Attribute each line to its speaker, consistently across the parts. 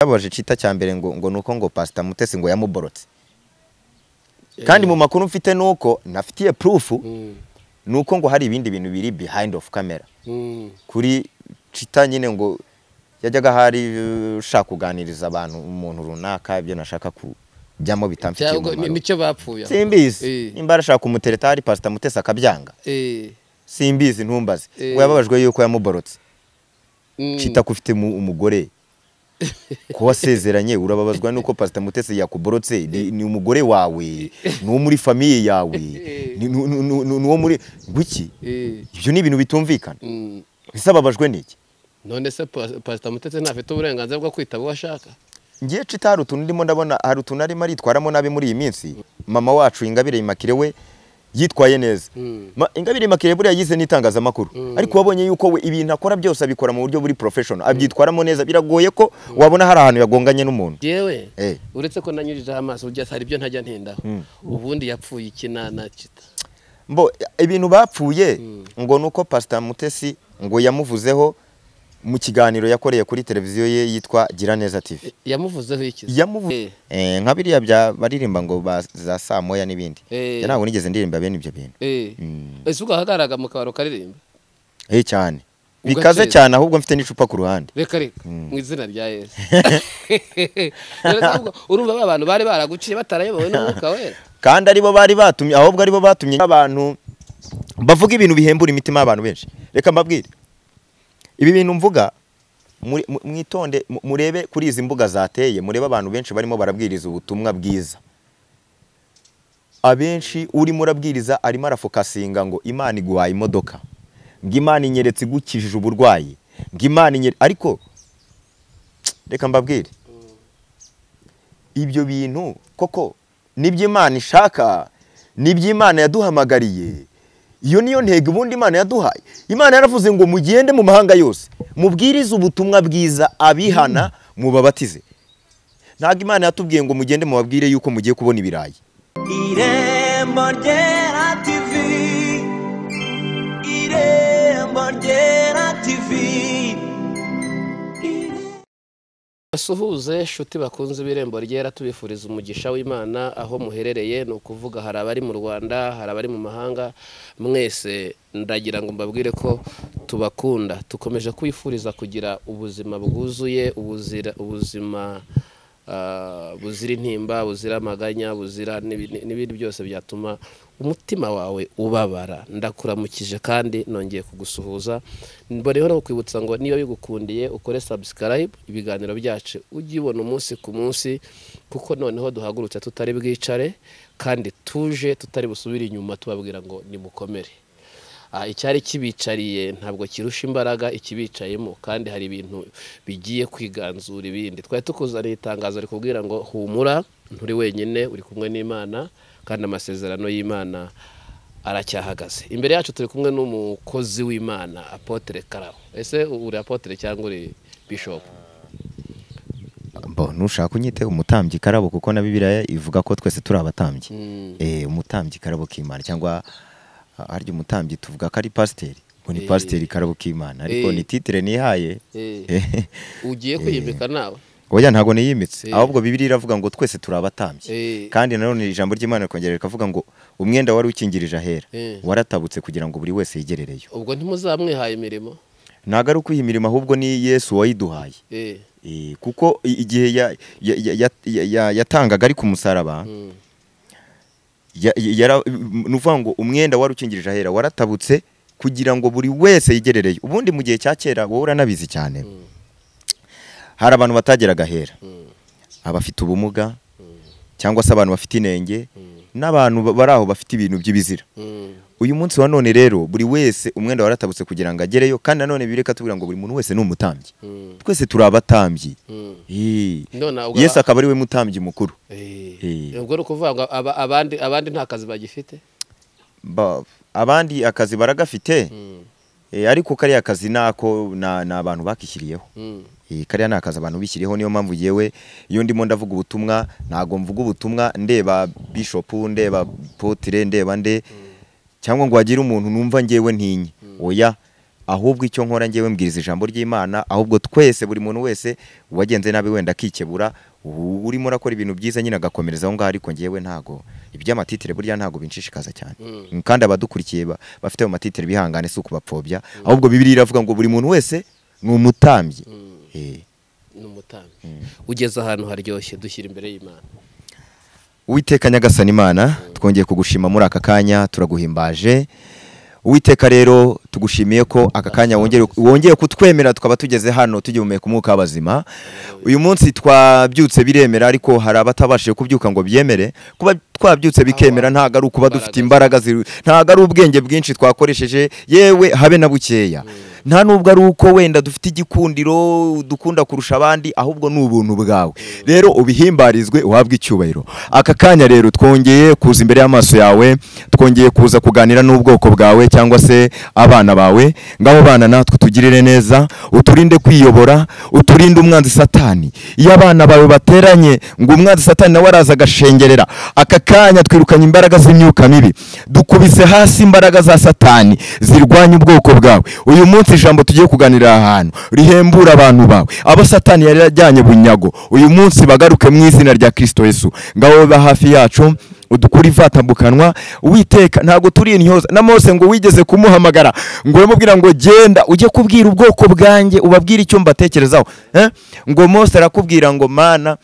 Speaker 1: Yabaje cita cya mbere ngo nuko ngo Pastor Mutesi ngo yamuborotse. Kandi mu makuru mfite nuko nafitiye proof nuko ngo hari ibindi bintu biri behind of camera. Kuri cita nyine ngo yajyaga hari ushaka kuganiriza abantu umuntu runaka ibyo nashaka kujyamo bitamfitiye umumaro.
Speaker 2: Nicyo bapfuye.
Speaker 1: Simbizi. Nimba arashaka kumutereta hari Pastor Mutesi akabyanga. Simbizi ntumbaze. Ngo yababajwe yuko yamuborotse. Cita kufite umugore ko wasezeranye urababazwa nuko Pastor Mutesi yakuborotse. Ni umugore wawe, ni uwo muri famille yawe, ni uwo muri gwiki. Ibyo ni ibintu bitumvikana. Isababajwe niki?
Speaker 2: None se Pastor Mutesi ntafite uburenganzira bwo kwitaba uwo ashaka?
Speaker 1: Ngiye cita hari utuntu ndimo ndabona, hari utuntu arimo aritwaramo nabi muri iyi minsi. Mama wacu Ingabire Immaculée we yitwaye neza. Ingabire Immaculée buriya yize n'itangazamakuru, ariko wabonye yuko we ibintu akora byose abikora mu buryo buri professional, abyitwaramo neza. Biragoye ko wabona hari ahantu yagonganye n'umuntu.
Speaker 2: Yewe uretse ko nanyujije amaso ujya hari ibyo ntajya ntindaho. Ubundi yapfuye iki na cita?
Speaker 1: Mbo ibintu bapfuye ngo nuko Pastor Mutesi ngo yamuvuzeho mu kiganiro yakoreye kuri televiziyo ye yitwa Giraneza TV.
Speaker 2: Yamuvuzeho iki?
Speaker 1: Nka biriya bya baririmba ngo za saa moya n'ibindi. Ntabwo nigeze ndirimba bene ibyo bintu.
Speaker 2: Ese ugahagaraga mu kabaro karirimba?
Speaker 1: Cyane. Bikaze cyane ahubwo mfite n'icupa ku ruhande.
Speaker 2: Reka reka mu izina rya Yesu. Urumva ba bantu bari baraguciye batarayobowe n'umwuka wera.
Speaker 1: Kandi aribo bari batumye, ahubwo aribo batumye abantu bavuga ibintu bihembura imitima y'abantu benshi. Reka mbabwire. Ibi bintu mvuga mwitonde, murebe kuri izi mbuga zateye, murebe abantu benshi barimo barabwiriza ubutumwa bwiza. Abenshi urimo urabwiriza arimo arafokasinga ngo Imana iguhaye imodoka, ngo Imana inyeretse igukijije uburwayi, ngo Imana inyeretse. Ariko reka mbabwire, ibyo bintu koko nibyo Imana ishaka, nibyo Imana yaduhamagariye. Iyo niyo ntego ubundi Imana yaduhaye. Imana yaravuze ngo mugende mu mahanga yose, mubwirize ubutumwa bwiza abihana mubabatize. Ntabwo Imana yatubwiye ngo mugende mubabwire yuko mugiye kubona ibirayi.
Speaker 3: Irembo Ryera TV, Irembo Ryera TV.
Speaker 2: Basuhuze shuti bakunze Irembo Ryera, tubifuriza umugisha w'Imana aho muherereye. No kuvuga hari abari mu Rwanda, hari abari mu mahanga, mwese ndagira ngo mbabwire ko tubakunda. Tukomeje kwifuriza kugira ubuzima bwuzuye, ubuzima buzira intimba, buzira amaganya, buzira n'ibindi byose byatuma umutima wawe ubabara. Ndakuramukije kandi nongeye kugusuhuza. Mboneyeho no kukwibutsa ngo niba bigukundiye ukore subscribe, ibiganiro byacu ujye ubona umunsi ku munsi, kuko noneho duhagurutse tutari bwicare kandi tuje tutari busubire inyuma, tubabwira ngo nimukomere. Icyari kibicariye ntabwo kirusha imbaraga ikibicayemo, kandi hari ibintu bigiye kwiganzura ibindi. Twari tukuzaniye itangazo rikubwira ngo humura, nturi wenyine, uri kumwe n'Imana kandi amasezerano y'Imana aracyahagaze. Imbere yacu turi kumwe n'umukozi w'Imana Apotre Karabo. Ese uri Apotre cyangwa uri Bishop?
Speaker 1: Bo nushaka unyite umutambyi Karabo, kuko na Bibiliya ivuga ko twese turi abatambyi. Umutambyi Karabo k'Imana, cyangwa harya umutambyi tuvuga ko ari pasiteri, ngo ni pasiteri Karabo k'Imana, ariko ni titre nihaye.
Speaker 2: Ugiye kwiyimika nawe?
Speaker 1: Oya ntago niyimitse, ahubwo Bibiliya iravuga ngo twese turi abatambyi. Kandi nanone ijambo ry'Imana rikongera rikavuga ngo umwenda wari ukingirije ahera waratabutse kugira ngo buri wese yigerereyo.
Speaker 2: Ubwo ntimuzamwihaye imirimo?
Speaker 1: Ntago ari ukwiha imirimo, ahubwo ni Yesu wayiduhaye. Kuko igihe yatangaga ari ku musaraba, nuvuga ngo umwenda wari ukingirije ahera waratabutse kugira ngo buri wese yigerereyo. Ubundi mu gihe cya kera wowe uranabizi cyane, hari abantu batageraga ahera, abafite ubumuga cyangwa se abantu bafite inenge n'abantu bari aho bafite ibintu by'ibizira. Uyu munsi wa none rero buri wese umwenda waratabutse kugira ngo agereyo. Kandi nanone bireka tubwira ngo buri muntu wese ni umutambyi, twese turi abatambyi. Yesu akaba ari we mutambyi mukuru.
Speaker 2: Ubwo rukuvuga ngo abandi nta kazi bagifite?
Speaker 1: Abandi akazi baragafite, ariko kariya kazi nako na abantu bakishyiriyeho. Kariya ni akazi abantu bishyiriyeho. Niyo mpamvu yewe iyo ndimo ndavuga ubutumwa ntago mvuga ubutumwa ndeba bishop, ndeba potre, ndeba nde, cyangwa ngo hagire umuntu numva ngewe ntinye. Oya, Ahubwo icyo nkora ngewe mbwiriza ijambo ry'Imana, ahubwo twese buri muntu wese wagenze nabi wenda akikebura, urimo urakora ibintu byiza nyine agakomereza aho ngaho, ariko ngewe ntago iby'amatitire burya ntago binshishikaza cyane. Kandi abadukurikiye bafite ayo matitire bihangane, si ukubapfobya, ahubwo Bibiliya iravuga ngo buri muntu wese ni umutambyi.
Speaker 2: Ni umutambyi. Ugeze ahantu haryoshye, dushyira imbere y'Imana.
Speaker 1: Uwiteka Nyagasani Imana, twongeye kugushima muri aka kanya, turaguhimbaje. Uwiteka rero tugushimiye ko aka kanya wongeye kutwemera tukaba tugeze hano tugihumeka umwuka w'abazima. Uyu munsi twabyutse biremera, ariko hari abatabashije kubyuka ngo byemere. Kuba twabyutse bikemera ntago ari ukuba dufite imbaraga, ntago ari ubwenge bwinshi twakoresheje, yewe habe na bukeya. Nta nubwo ari uko wenda dufite igikundiro dukunda kurusha abandi, ahubwo ni ubuntu bwawe. Rero ubihimbarizwe, uhabwe icyubahiro. Aka kanya rero twongeye kuza imbere y'amaso yawe, twongeye kuza kuganira n'ubwoko bwawe cyangwa se abana bawe. Ngaho bana natwe tugirire neza, uturinde kwiyobora, uturinde umwanzi Satani. Iyo abana bawe bateranye ngo umwanzi Satani nawe araza agashengerera, aka kanya twirukanye imbaraga z'imyuka mibi, dukubise hasi imbaraga za Satani zirwanya ubwoko bwawe. Uyu munsi ijambo tugiye kuganira ahantu rihembura abantu bawe, abo Satani yari yajyanye bunyago, uyu munsi bagaruke mu izina rya Kristo Yesu. Ngaho ba hafi yacu, udukuri ivatambukanwa. Uwiteka ntago turi intyoza na Mose ngo wigeze kumuhamagara ngo uramubwira ngo genda ujye kubwira ubwoko bwanjye ubabwire icyo mbatekerezaho, ngo Mose arakubwira ngo Mana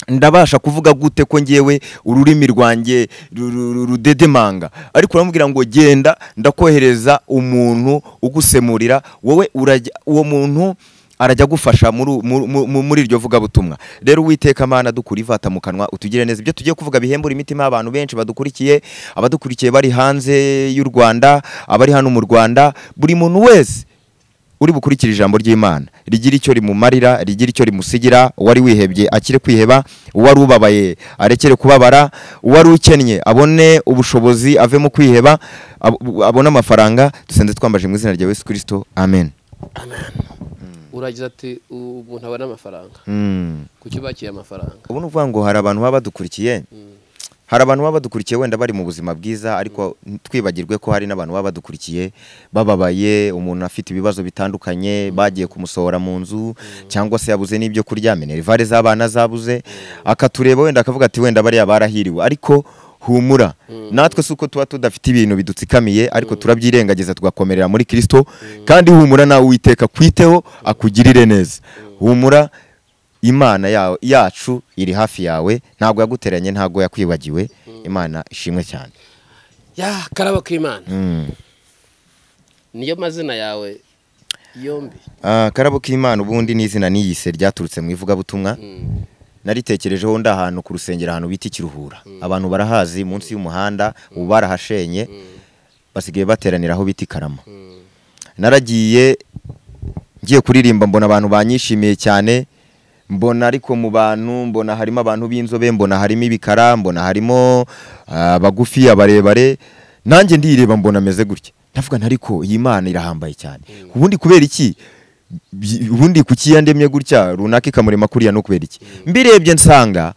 Speaker 1: ndabasha kuvuga gute ko ngewe ururimi rwanjye rudedemanga, ariko uramubwira ngo genda ndakohereza umuntu ugusemurira, wowe urajya, uwo muntu arajya gufasha muri iryo vuga butumwa. Rero Uwiteka Mana dukuri ivata mu kanwa, utugire neza. Ibyo tugiye kuvuga bihembura imitima y'abantu benshi badukurikiye, abadukurikiye bari hanze y'u Rwanda, abari hano mu Rwanda, buri muntu wese uri bukurikira ijambo ry'Imana rigira icyo rimumarira, rigira icyo rimusigira. Uwari wihebye akire kwiheba, uwari ubabaye arekere kubabara, uwari ukennye abone ubushobozi ave mu kwiheba, abone amafaranga. Dusenze twambaje mu izina rya Yesu Kristo, amen.
Speaker 2: Amen. Uragize ati umuntu abona amafaranga, kuki bakiye amafaranga?
Speaker 1: Ubu nuvuga ngo hari abantu baba badukurikiye, hari abantu baba badukurikiye wenda bari mu buzima bwiza, ariko twibagirwe ko hari n'abantu baba badukurikiye bababaye, umuntu afite ibibazo bitandukanye, bagiye kumusohora mu nzu cyangwa se yabuze n'ibyo kurya, minerivare z'abana zabuze, akatureba wenda akavuga ati wenda bariya barahiriwe. Ariko humura, natwe suko tuba tudafite ibintu bidutsikamiye, ariko turabyirengagiza tugakomerera muri Kristo. Kandi humura nawe Uwiteka kwiteho akugirire neza. Humura, Imana yacu iri hafi yawe, ntabwo yaguteranye, ntabwo yakwibagiwe. Imana ishimwe cyane.
Speaker 2: Ya karabo k'Imana. Niyo mazina yawe yombi?
Speaker 1: Karabo k'Imana ubundi ni izina niyise ryaturutse mu ivugabutumwa. Naritekerejeho nda ahantu ku rusengero ahantu bita Ikiruhura. Abantu barahazi munsi y'umuhanda, ubu barahashenye, basigaye bateranira aho bita Ikarama. Naragiye ngiye kuririmba mbona abantu banyishimiye cyane, mbona ariko mu bantu mbona harimo abantu b'inzobe, mbona harimo ibikara, mbona harimo abagufi, abarebare, nanjye ndireba mbona ameze gutya. Ndavuga nti ariko iyi Imana irahambaye cyane. Ubundi kubera iki? Ubundi kuki yandemye gutya runaka ikamurema kuriya no kubera iki? Mbirebye nsanga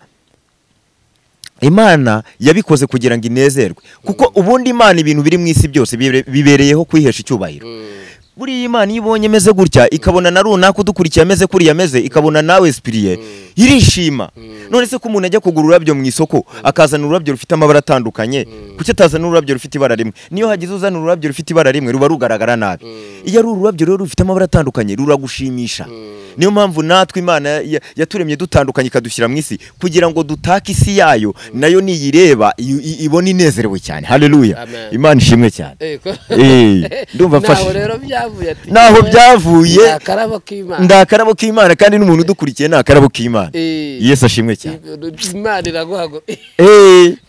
Speaker 1: Imana yabikoze kugira ngo inezerwe, kuko ubundi Imana ibintu biri mu isi byose bibereyeho kwihesha icyubahiro. Buriya Imana iyo ibonye meze gutya, ikabona na runaka udukurikiye ameze kuriya ameze, ikabona nawe Sipiriye, irishima. None se ko umuntu ajya kugura ururabyo mu isoko akazana ururabyo rufite amabara atandukanye, kuki atazana ururabyo rufite ibara rimwe? Niyo hagize uzana ururabyo rufite ibara rimwe ruba rugaragara nabi. Iyo ari ururabyo rero rufite amabara atandukanye ruragushimisha. Niyo mpamvu natwe Imana yaturemye dutandukanye ikadushyira mu isi kugira ngo dutake isi yayo, nayo niyireba ibone inezerewe cyane. Haleluya, Imana ishimwe cyane. Ndumva mfashe.
Speaker 2: Naho rero byavuye ati
Speaker 1: naho byavuye
Speaker 2: ndakarabo k'Imana,
Speaker 1: ndakarabo k'Imana, kandi n'umuntu udukurikiye nakarabo k'Imana. Yesu ashimwe cyane.
Speaker 2: Imana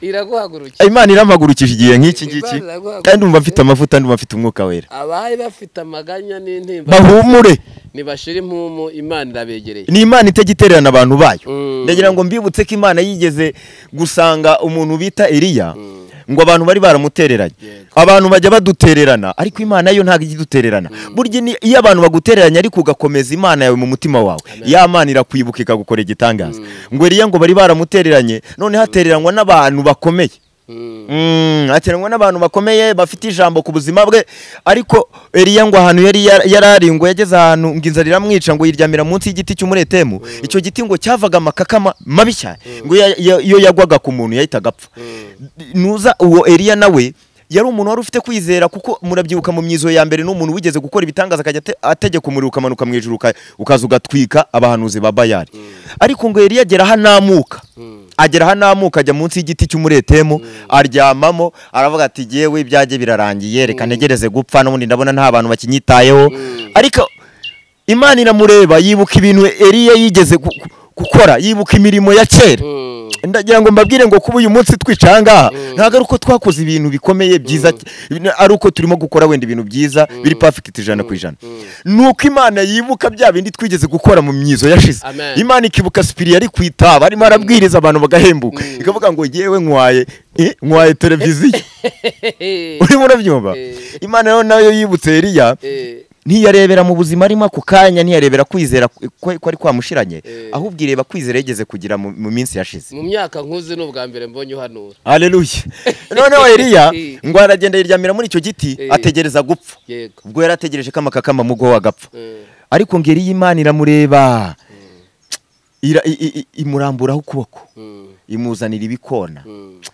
Speaker 2: iraguhagurukije.
Speaker 1: Imana iramagurukije igihe nk'iki ngiki, kandi ndumva mfite amavuta, ndumva mfite umwuka wera.
Speaker 2: Abaye bafite amaganya n'intimba
Speaker 1: bahumure,
Speaker 2: nibashira impumu, Imana irabegereye.
Speaker 1: Ni Imana itegitererana abantu bayo. Ndagira ngo mbibutse ko Imana yigeze gusanga umuntu bita Eliya, ngo abantu bari baramutereranye. Abantu bajya badutererana, ariko Imana yo ntabwo ijya idutererana. Burya iyo abantu bagutereranye ariko ugakomeza Imana yawe mu mutima wawe, ya Mana irakwibuka ikagukora igitangaza. Ngo Eliya ngo bari baramutereranye, none hatereranwa n'abantu bakomeye. Akeranwa n'abantu bakomeye bafite ijambo ku buzima bwe. Ariko Eliya ngo ahantu yari yarari ngo yageze ahantu ngo inzara iramwica, ngo yiryamira munsi y'igiti cy'umuretemu. Icyo giti ngo cyavaga amakakama mabi cyane, ngo iyo yagwaga ku muntu yahitaga apfa. Nuza uwo Eliya nawe yari umuntu wari ufite kwizera, kuko murabyibuka mu myizo ya mbere n'umuntu wigeze gukora ibitangaza akajya ategeka umuriro ukamanuka mu ijuru ukaza ugatwika abahanuzi ba Bayali. Ariko ngo Eliya agera hanamuka, agera hanamuka ajya munsi y'igiti cy'umuretemu, aryamamo, aravuga ati yewe ibyanjye birarangiye, reka ntegereze gupfa, n'ubundi ndabona nta bantu bakinyitayeho. Ariko Imana iramureba, yibuka ibintu Eliya yigeze gukora, yibuka imirimo ya kera. Ndagira ngo mbabwire ngo kuba uyu munsi twicara ngaha ntabwo ari uko twakoze ibintu bikomeye byiza, ari uko turimo gukora wenda ibintu byiza biri perfect 100%. Nuko Imana yibuka bya bindi twigeze gukora mu myizo yashize. Imana ikibuka Sipiri yari kwitaba arimo arabwiriza abantu bagahembuka, ikavuga ngo yewe nkwaye televiziyo. Urimo urabyumva? Imana nayo yibutse Eliya, ntiyarebera mu buzima arimo ako kanya, ntiyarebera kwizera ko ari kwamushiranye, ahubwo ireba kwizera yigeze kugira mu minsi yashize.
Speaker 2: Mu myaka nkuze n'ubwa mbere mbonye uhanura.
Speaker 1: Haleluya. Noneho Eliya ngo aragenda yiryamira muri icyo giti ategereza gupfa. Ubwo yarategereje ko amakakama mugo agapfa. Ariko ngo Eliya Imana iramureba, imuramburaho ukuboko, imuzanira ibikona,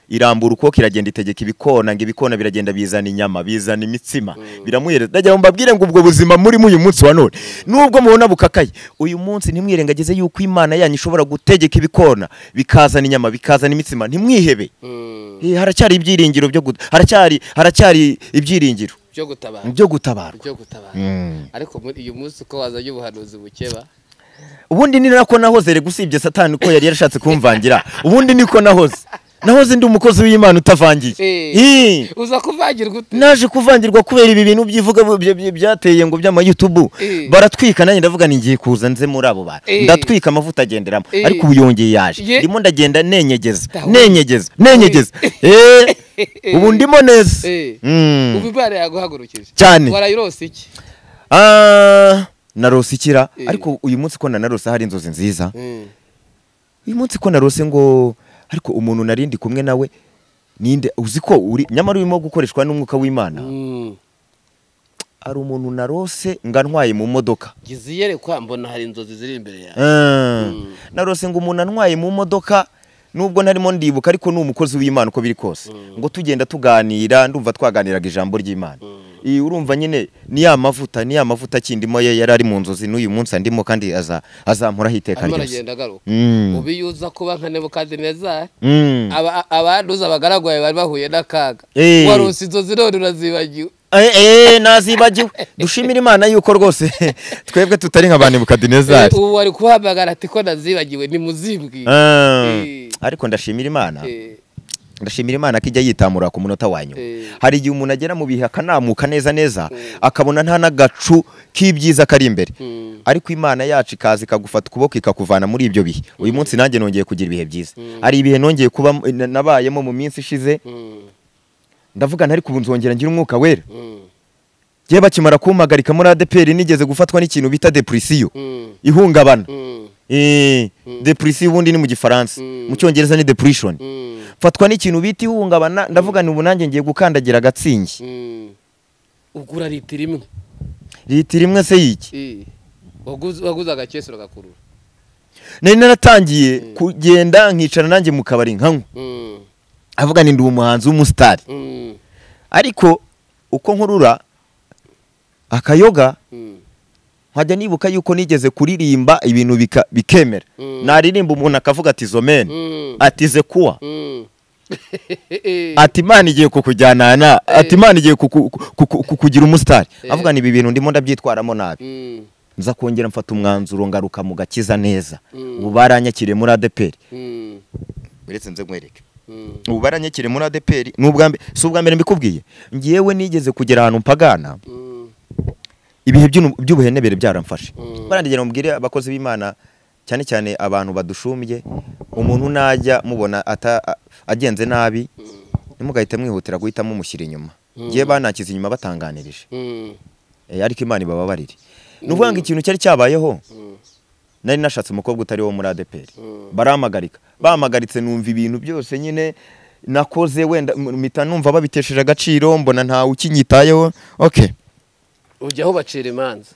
Speaker 1: irambura ukuboko iragenda itegeka ibikona, ngo ibikona biragenda bizana inyama, bizana imitsima, biramuhereza. Ndagira ngo mbabwire ngo ubwo buzima murimo uyu munsi wa none, nubwo mubona bukakaye uyu munsi, ntimwirengagize yuko Imana yanyu ishobora gutegeka ibikona bikazana inyama, bikazana imitsima. Ntimwihebe. Haracyari ibyiringiro byo haracyari ibyiringiro byo gutabarwa,
Speaker 2: byo gutabarwa. Ariko muri uyu munsi ko wazanye ubuhanuzi bukeba,
Speaker 1: ubundi ni nako nahoze re gusibye Satani ko yari yarashatse kumvangira. Ubundi niko nahoze ndi umukozi w'Imana utavangiye.
Speaker 2: Uza kuvangirwa ute?
Speaker 1: Naje kuvangirwa kubera ibi bintu byivuga byateye ngo by'ama YouTube baratwika, nanjye ndavuga ni ngiye kuza nze muri abo bantu, ndatwika amavuta agenderamo. Ariko ubu yongeye yaje, ndimo ndagenda nenyegeza nenyegeza nenyegeza. Ubu ndimo neza.
Speaker 2: Ubu Imana yaguhagurukije
Speaker 1: cyane.
Speaker 2: Warayirose iki?
Speaker 1: Narose ikira. Ariko uyu munsi ko nanarose hari inzozi nziza. Uyu munsi ko narose ngo ariko umuntu narindi kumwe nawe ninde uzi ko uri nyamara urimo gukoreshwa n'umwuka w'Imana. Ari umuntu narose ngantwaye mu modoka.
Speaker 2: Giziyerekwa mbona hari inzozi ziri imbere yawe.
Speaker 1: Narose ngo umuntu antwaye mu modoka, nubwo ntarimo ndibuka ariko ni umukozi w'Imana uko biri kose. Ngo tugenda tuganira, ndumva twaganiraga ijambo ry'Imana. Urumva nyine ni ya mavuta kindimo ye yari ari mu nzozi n'uyu munsi andimo, kandi azampora hiteka ryose.
Speaker 2: Ubiyuza kuba nka Nebukadinezari, abanduza abagaragwaye bari bahuye n'akaga, warose inzozi none urazibagiwe.
Speaker 1: Nazibagiwe. Dushimira Imana yuko rwose twebwe tutari nka ba Nebukadinezari.
Speaker 2: Ubu wari kuhamagara ati ko nazibagiwe nimuzimbwire.
Speaker 1: Ariko ndashimira Imana. Ndashimira Imana ko ijya yitamura ku munota wanyu. Hari igihe umuntu agera mu bihe akanamuka neza neza, akabona nta nagacu k'ibyiza kari imbere. Ariko Imana yacu ikaza ikagufata ukuboko ikakuvana muri ibyo bihe. Uyu munsi nanjye nongeye kugira ibihe byiza. Hari ibihe nongeye kuba nabayemo mu minsi ishize, ndavuga ntari kubunzongera ngira umwuka wera. Giye bakimara kumpagarika muri ADPR nigeze gufatwa n'ikintu bita depression, ihungabana. Depression ubundi ni mu Gifaransa, mu Cyongereza ni depression. Fatwa n'ikintu bita ihungabana, ndavuga ni ubu nanjye ngiye gukandagira agatsingi.
Speaker 2: Ugura litiro imwe.
Speaker 1: Litiro imwe se yiki?
Speaker 2: Waguze agakesero gakurura.
Speaker 1: Nari naratangiye kugenda nkicara nanjye mu kabari nkanywa. Avuga ni ndi umuhanzi w'umusitari. Ariko uko nkurura akayoga nkajya nibuka yuko nigeze kuririmba ibintu bikemera. Naririmba umuntu akavuga ati zomene, ati zekuwa, ati Imana igiye kukujyanana, ati Imana igiye kukugira umusitari. Avuga ni ibi bintu ndimo ndabyitwaramo nabi. Nza kongera mfata umwanzuro ngaruka mu gakiza neza. Ubu baranyakiriye muri ADPR. Uretse nze nkwereke. Ubu baranyakiriye muri ADPR n'ubwa mbere, si ubwa mbere mbikubwiye. Ngiyewe nigeze kugera ahantu mpagana. Ibihe by'ubuhenebere byaramfashe. Barandigera mubwire abakozi b'Imana, cyane cyane abantu badushumbye, umuntu najya mubona agenze nabi, nimugahita mwihutira guhita mumushyira inyuma. Ngiye banakiza inyuma batanganirije. Ariko Imana ibababarire. Nuvuga ngo ikintu cyari cyabayeho, nari nashatse umukobwa utari wo muri ADPR. Barampamagarika. Bahamagaritse numva ibintu byose nyine nakoze wenda mpita numva babitesheje agaciro, mbona ntawe ukinyitayeho. Okay,
Speaker 2: ujyaho bacira imanza.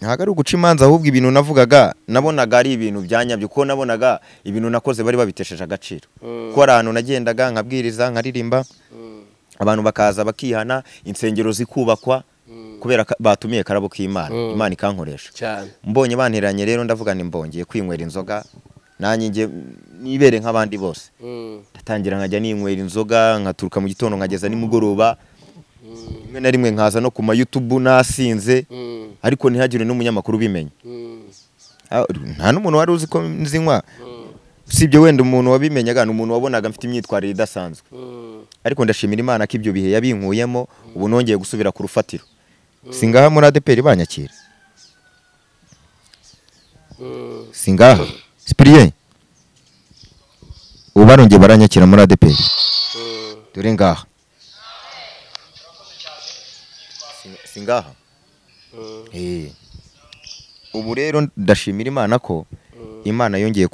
Speaker 1: Ntabwo ari uguca imanza, ahubwo ibintu navugaga nabonaga ari ibintu byanyabyo, kuko nabonaga ibintu nakoze bari babitesheje agaciro. Kuko hari ahantu nagendaga nkabwiriza nkaririmba, abantu bakaza bakihana, insengero zikubakwa kubera batumiye karabo k'Imana, Imana ikankoresha
Speaker 2: cyane.
Speaker 1: Mbonye banteranye rero ndavuga nti mbongeye kwinywera inzoga nanjye nge nibere nk'abandi bose. Ndatangira nkajya ninywera inzoga, nkaturuka mu gitondo nkageza nimugoroba, rimwe na rimwe nkaza no ku ma YouTube nasinze, ariko ntihagire n'umunyamakuru ubimenya. Nta n'umuntu wari uzi ko nzinywa, usibye wenda umuntu wabimenyaga ni umuntu wabonaga mfite imyitwarire idasanzwe. Ariko ndashimira Imana ko ibyo bihe yabinkuyemo, ubu nongeye gusubira ku rufatiro. Singaha muri ADEPR banyakira, singaha Cyprien, ubu barongeye baranyakira muri ADEPR, dore ngaha. Singaha. Ubu rero ndashimira Imana ko Imana yongeye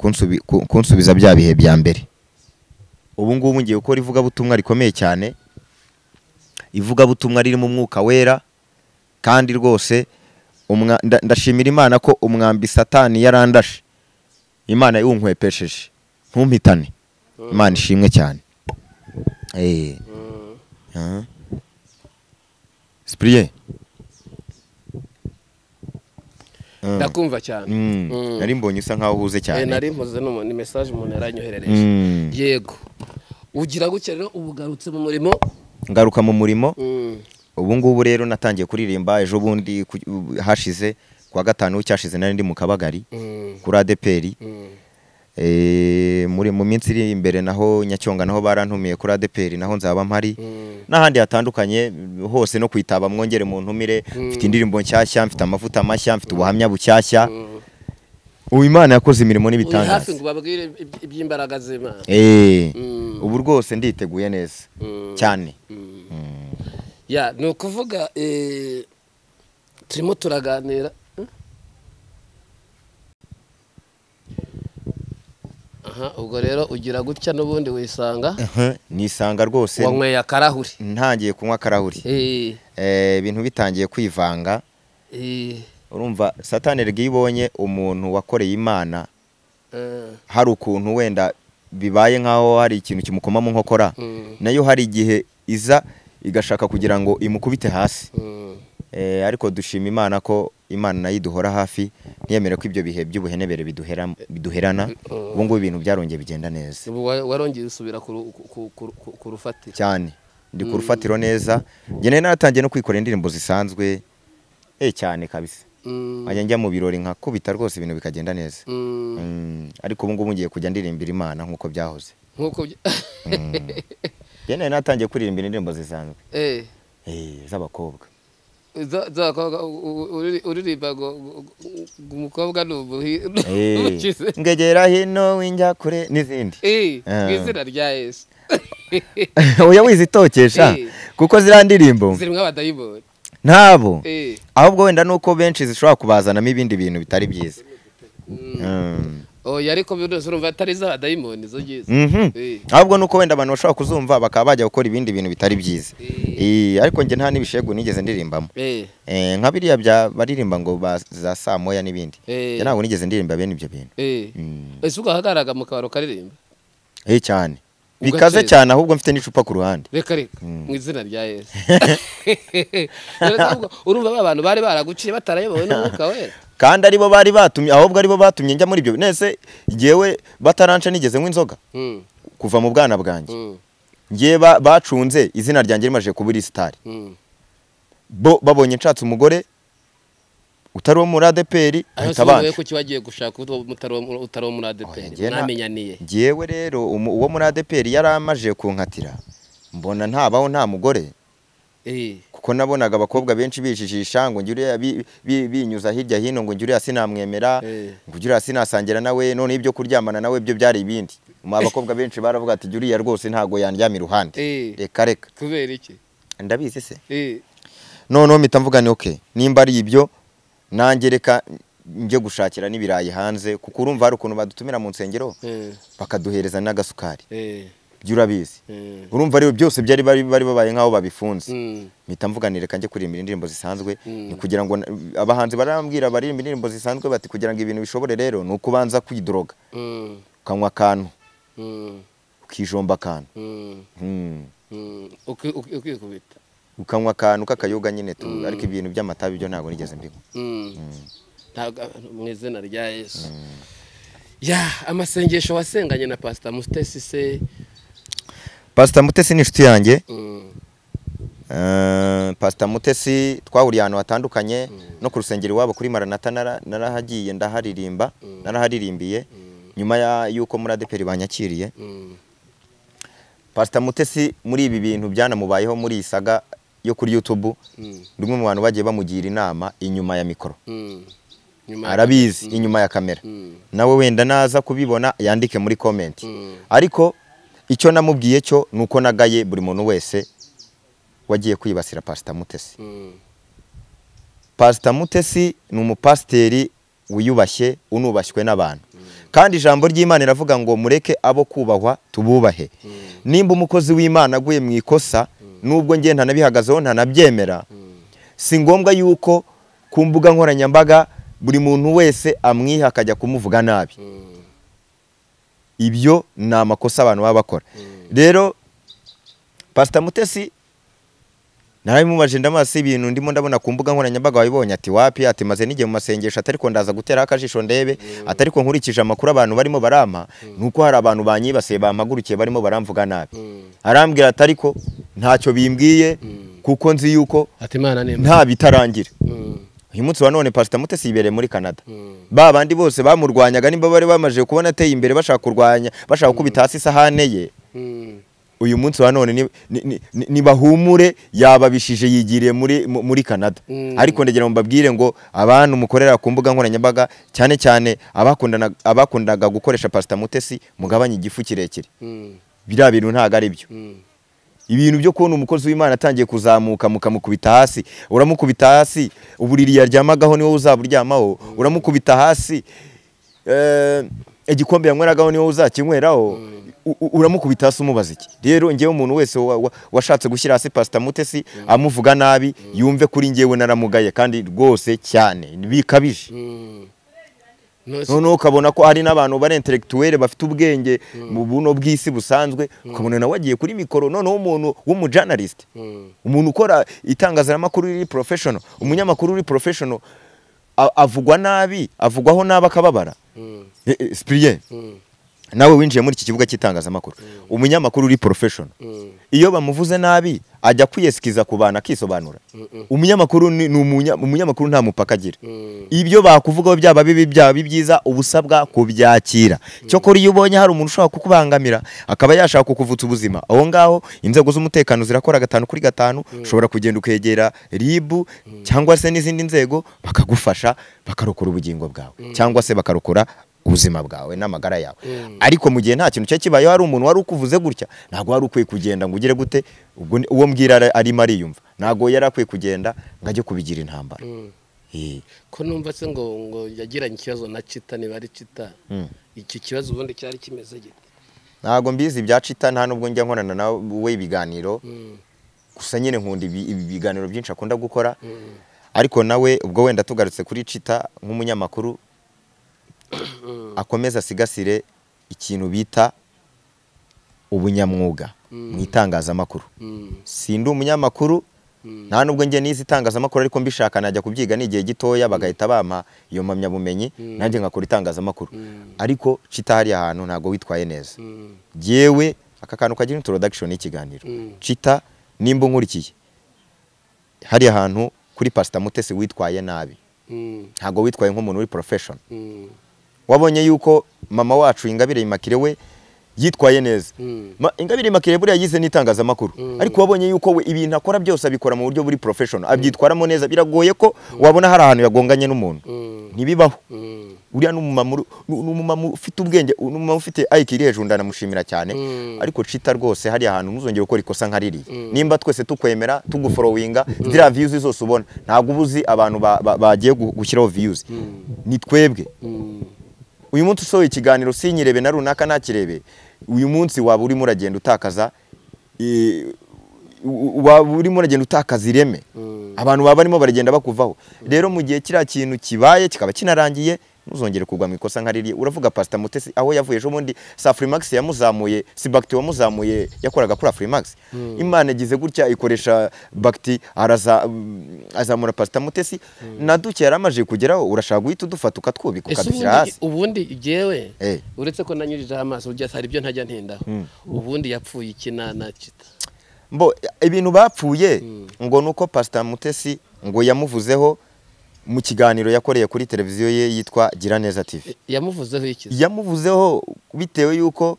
Speaker 1: kunsubiza bya bihe bya mbere. Ubu ngubu ngiye gukora ivugabutumwa rikomeye cyane, ivugabutumwa riri mu mwuka wera, kandi rwose ndashimira Imana ko umwambi Satani yarandashe, Imana yunkwepesheje ntumpitane. Imana ishimwe cyane. Cyprien,
Speaker 2: ndakumva cyane.
Speaker 1: Nari mbonye usa nkaho uhuze cyane.
Speaker 2: Nari mpuze ni message umuntu yaranyoherereje. Yego, ugira gutya rero ubugarutse mu murimo.
Speaker 1: Ngaruka mu murimo. Ubu ngubu rero natangiye kuririmba ejo bundi hashize kuwa gatanu cyashize, nari ndi mu Kabagari kuri ADEPR. Muri mu minsi iri imbere naho Nyacyonga naho barantumiye kuri ADEPR, naho nzaba mpari, n'ahandi hatandukanye hose no kwitaba mwongere mu ntumire. Mfite indirimbo nshyashya, mfite amavuta mashya, mfite ubuhamya bushyashya. Ubu Imana yakoze imirimo n'ibitangaza.
Speaker 2: Hafi ngo babwire iby'imbaraga z'Imana.
Speaker 1: Ubu rwose nditeguye neza cyane.
Speaker 2: Ya, ni ukuvuga turimo turaganira. Aha, ubwo rero ugira gutya n'ubundi wisanga.
Speaker 1: Nisanga rwose
Speaker 2: wanyweye akarahuri.
Speaker 1: Ntangiye kunywa akarahuri. Ibintu bitangiye kwivanga. Urumva Satani rege ibonye umuntu wakoreye Imana, hari ukuntu wenda bibaye nkaho hari ikintu kimukoma mu nkokora, nayo hari igihe iza igashaka kugira ngo imukubite hasi. Ariko dushima Imana ko Imana nayo iduhora hafi, ntiyemere ko ibyo bihe by'ubuhenebere biduherana. Ubu ngubu ibintu byarongeye bigenda neza.
Speaker 2: Ubu warongeye usubira ku rufatiro
Speaker 1: cyane. Ndi ku rufatiro neza. Njye nari naratangiye no kwikorera indirimbo zisanzwe cyane kabisa. Nkajya njya mu birori nkakubita rwose ibintu bikagenda neza. Ariko ubu ngubu ngiye kujya ndirimbira Imana nkuko byahoze.
Speaker 2: Nkuko
Speaker 1: njye nari natangiye kuririmbira indirimbo zisanzwe z'abakobwa.
Speaker 2: Uririmba ngo umukobwa ni umukize,
Speaker 1: ngegera hino winjya kure n'izindi.
Speaker 2: Mu izina rya Yesu.
Speaker 1: Oya wizitokesha, kuko ziriya ndirimbo
Speaker 2: zirimo abadayimoni
Speaker 1: ntabo, ahubwo wenda nuko benshi zishobora kubazanamo ibindi bintu bitari byiza.
Speaker 2: Oya, ariko urumva atari iz'abadayimoni izo ngizo.
Speaker 1: Ahubwo nuko wenda abantu bashobora kuzumva bakaba bajya gukora ibindi bintu bitari byiza. Ariko njye nta n'ibishegu nigeze ndirimbamo. Nka biriya bya baririmba ngo za saa moya n'ibindi. Njye ntabwo nigeze ndirimba bene ibyo bintu.
Speaker 2: Ese ugahagaraga mu kabaro karirimba?
Speaker 1: Cyane. Bikaze cyane, ahubwo mfite n'icupa ku ruhande.
Speaker 2: Reka reka, mu izina rya Yesu. Urumva ba bantu bari baraguciye batarayobowe n'umwuka wera.
Speaker 1: Kandi aribo bari batumye, ahubwo aribo batumye njya muri ibyo. Nese ngewe bataranca nigeze nywa inzoga kuva mu bwana bwanjye. Ngewe bacunze izina ryanjye rimaje kuba star. Bo babonye nshatse umugore utari wo muri ADEPR ahita abanje.
Speaker 2: Kuki wagiye gushaka utari wo muri ADEPR? Namenyaniye.
Speaker 1: Ngewe rero uwo muri ADEPR yaramaje kunkatira, mbona ntabaho nta mugore. Kuko nabonaga abakobwa benshi bijijisha ngo njye binyuza hirya hino, ngo njye sinamwemera, ngo njye sinasangira nawe, none ibyo kuryamana nawe byo byari ibindi. Abakobwa benshi baravuga ati jya uriya rwose ntago yandyama iruhande. Reka reka.
Speaker 2: Kubera iki?
Speaker 1: Ndabizi se. Noneho mpita mvuga ni okay, nimba ari ibyo nanjye reka njye gushakira n'ibirayi hanze, kuko urumva hari ukuntu badutumira mu nsengero bakaduhereza n'agasukari. Byurabizi. Urumva rero byose byari bari babaye nkaho babifunze. Mpita mvuganira reka njye kuririmba indirimbo zisanzwe, ni kugira ngo abahanzi barambwira baririmba indirimbo zisanzwe bati kugira ngo ibintu bishobore rero ni ukubanza kwidroga. Ukanywa akantu. Ukijomba akantu.
Speaker 2: Ukikubita.
Speaker 1: Ukanywa akantu k'akayoga nyine tu, ariko ibintu by'amatabi byo ntago nigeze mbinywa.
Speaker 2: Ntago mu izina rya Yesu. Ya amasengesho wasenganye na Pastor Mutesi se?
Speaker 1: Pastor Mutesi ni inshuti yanjye. Pastor Mutesi twahuriye ahantu hatandukanye, no ku rusengero iwabo kuri Maranatha narahagiye ndaharirimba, naraharirimbiye nyuma yuko muri ADEPR banyakiriye. Pastor Mutesi muri ibi bintu byanamubayeho muri isaga yo kuri YouTube, ndi umwe mu bantu bagiye bamugira inama inyuma ya mikoro. Arabizi inyuma ya kamera. Nawe wenda naza kubibona yandike muri comment. Ariko icyo namubwiye cyo nuko nagaye buri muntu wese wagiye kwibasira Pastor Mutesi. Pastor Mutesi ni umupasiteri wiyubashye, unubashywe n'abantu. Kandi ijambo ry'Imana iravuga ngo mureke abo kubahwa tububahe. Nimba umukozi w'Imana aguye mu ikosa, nubwo ngiye ntanabihagazeho ntanabyemera, si ngombwa yuko ku mbuga nkoranyambaga buri muntu wese amwiha akajya kumuvuga nabi. Ibyo ni amakosa abantu baba bakora. Rero Pastor Mutesi narabimubaje ndamase ibintu ndimo ndabona ku mbuga nkoranyambaga wabibonye, ati wapi, ati maze n'igihe mu masengesho atariko ndaza gutera akajisho ndebe, atariko nkurikije amakuru abantu barimo barampa nuko hari abantu banyibasiye bampagurukiye barimo baramvuga nabi. Arambwira atariko ntacyo bimbwiye kuko nzi yuko
Speaker 2: ati Imana ni
Speaker 1: nta bitarangira. Uyu munsi wa none Pastor Mutesi yibereye muri Canada. Ba bandi bose bamurwanyaga nimba bari bamaje kubona ateye imbere bashaka kurwanya, bashaka gukubita hasi isahane ye. Uyu munsi wa none ni bahumure yababishije yigiriye muri Canada. Ariko ndagira ngo mbabwire ngo abantu mukorera ku mbuga nkoranyambaga cyane cyane abakundaga gukoresha Pastor Mutesi mugabanye igifu kirekire. Biriya bintu ntago ari byo. Ibintu byo kubona umukozi w'Imana atangiye kuzamuka mukamukubita hasi, uramukubita hasi uburiri yaryamagaho niwe uzaburyamaho, uramukubita hasi igikombe yanyweragaho niwe uzakinyweraho, uramukubita hasi umubaza iki? Rero ngewe umuntu wese washatse gushyira hasi Pastor Mutesi amuvuga nabi yumve kuri ngewe naramugaye kandi rwose cyane bikabije. Noneho ukabona ko hari n'abantu bari intellectuel bafite ubwenge mu buno bw'isi busanzwe, ukabona nawe agiye kuri mikoro. Noneho umuntu w'umujournalist, umuntu ukora itangazamakuru riri professional, umunyamakuru uri professional avugwa nabi, avugwaho nabi akababara. Cyprien, nawe winjiye muri iki kibuga cy'itangazamakuru, umunyamakuru uri professional iyo bamuvuze nabi ajya kwiyesikiza ku bantu akisobanura. Umunyamakuru ni umunyamakuru nta mupaka agira. Ibyo bakuvugaho byaba bibi byaba byiza ubusabwa kubyakira. Cyokora iyo ubonye hari umuntu ushobora kukubangamira akaba yashaka kukuvutsa ubuzima, aho ngaho inzego z'umutekano zirakora 5 kuri 5, ushobora kugenda ukegera RIB cyangwa se n'izindi nzego bakagufasha bakarokora ubugingo bwawe cyangwa se bakarokora ubuzima bwawe n'amagara yawe. Ariko mu gihe nta kintu cye kibaye hari umuntu wari ukuvuze gutya, ntago wari ukwiye kugenda ngo ugere gute, ubwo uwo mbwira arimo ariyumva, ntago yari akwiye kugenda ngo ajye kubigira intambara.
Speaker 2: Ko numva se ngo yagiranye ikibazo na Chita, niba ari Chita, iki kibazo ubundi cyari kimeze gite?
Speaker 1: Ntago mbizi ibya Chita, nta nubwo njya nkorana nawe ibiganiro, gusa nyine nkunda ibiganiro byinshi akunda gukora. Ariko nawe ubwo wenda tugarutse kuri Chita nk'umunyamakuru, akomeza asigasire ikintu bita ubunyamwuga mu itangazamakuru. Sindi umunyamakuru, nta nubwo njye nize itangazamakuru, ariko mbishaka najya kubyiga n'igihe gitoya bagahita bampa iyo mpamyabumenyi nanjye ngakora itangazamakuru. Ariko Chita hariya hantu ntago witwaye neza. Jewe aka kantu kagira introduction y'ikiganiro, Chita nimba unkurikiye hariya hantu kuri Pastor Mutesi witwaye nabi, ntago witwaye nk'umuntu uri professional. Wabonye yuko mama wacu Ingabire Immaculée we yitwaye neza. Ingabire Immaculée buriya yize n'itangazamakuru, ariko wabonye yuko we ibintu akora byose abikora mu buryo buri professional, abyitwaramo neza. Biragoye ko wabona hari ahantu yagonganye n'umuntu, ntibibaho. Uriya n'umumama ufite ubwenge, n'umumama ufite IQ iri hejuru, ndanamushimira cyane. Ariko Chita rwose hariya hantu ntuzongere gukora ikosa nka ririya. Nimba twese tukwemera tugufollowinga, ziriya views zose ubona ntabwo ubuzi abantu bagiye gushyiraho views, ni twebwe. Uyu munsi usohoye ikiganiro sinyirebe na runaka nakirebe, Uyu munsi waba urimo uragenda utakaza, waba urimo uragenda utakaza ireme, abantu baba barimo baragenda bakuvaho. Rero mu gihe kiriya kintu kibaye kikaba kinarangiye, ntuzongere kugwa mu ikosa nka ririya. Uravuga Pastor Mutesi aho yavuye ejo bundi, si Afrimax yamuzamuye, si Bakti wamuzamuye, yakoraga kuri Afrimax. Imana igize gutya ikoresha Bakti, araza azamura Pastor Mutesi, na duke yaramaje kugeraho, urashaka guhita udufata ukatwubika
Speaker 2: Ese
Speaker 1: ukadushyira
Speaker 2: ubundi
Speaker 1: hasi.
Speaker 2: Ubundi jyewe, uretse ko nanyujijeho amaso, ujya hari ibyo ntajya ntindaho, ubundi yapfuye iki na Chita?
Speaker 1: Mbo ibintu bapfuye ngo nuko Pastor Mutesi ngo yamuvuzeho mu kiganiro yakoreye kuri televiziyo ye yitwa Giraneza TV.
Speaker 2: Yamuvuzeho iki?
Speaker 1: Yamuvuzeho bitewe yuko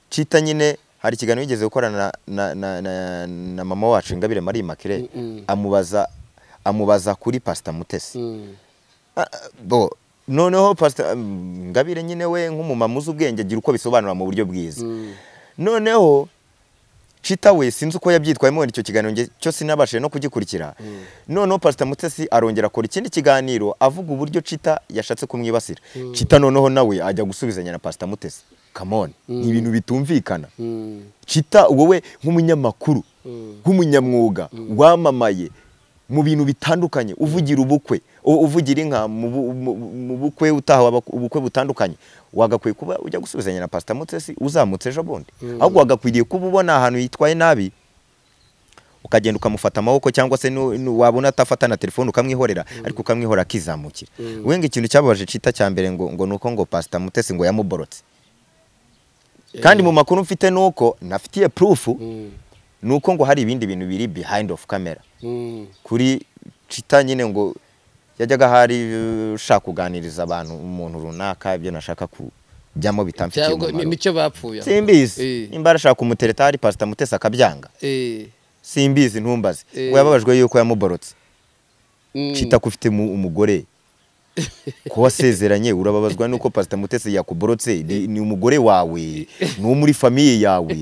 Speaker 1: Chita nyine hari ikiganiro yigeze gukorana na mama wacu Ingabire Marie Immaculée, amubaza kuri Pastor Mutesi. Bo noneho Pastor Ingabire nyine we nk'umumama uzi ubwenge agira uko bisobanura mu buryo bwiza. Noneho Chita we sinzi uko yabyitwayemo icyo kiganiro, nge cyo sinabashije no kugikurikira. Noneho Pastor Mutesi arongera akora ikindi kiganiro avuga uburyo Chita yashatse kumwibasira. Chita noneho nawe ajya gusubizanya na Pastor Mutesi. Come on, ni ibintu bitumvikana. Chita wowe nk'umunyamakuru, nk'umunyamwuga wamamaye mu bintu bitandukanye, uvugira ubukwe, uvugira inka mu bukwe, utaha ubukwe butandukanye, wagakwiye kuba ujya gusubizanya na Pastor Mutesi uzamutse ejo bundi? Ahubwo wagakwiriye kuba ubona ahantu yitwaye nabi, ukagenda ukamufata amaboko, cyangwa se wabona atafata na telefone ukamwihorera, ariko ukamwihorera akizamukira. Wenga ikintu cyababaje Chita cya mbere ngo nuko ngo Pastor Mutesi ngo yamuborotse. Kandi mu makuru mfite nuko nafitiye proof, nuko ngo hari ibindi bintu biri behind of camera kuri Chita nyine, ngo yajyaga hari ushaka kuganiriza abantu, umuntu runaka, ibyo nashaka kujyamo bitamfitiye
Speaker 2: Cyangwa
Speaker 1: umumaro.
Speaker 2: Nicyo bapfuye aho.
Speaker 1: Simbizi nimba arashaka kumutereta hari Pastor Mutesi akabyanga, simbizi, ntumbaze. Ngo yababajwe yuko yamuborotse. Chita ko ufite umugore, ko wasezeranye, urababazwa nuko Pastor Mutesi yakuborotse? Ni umugore wawe, ni uwo muri famille yawe,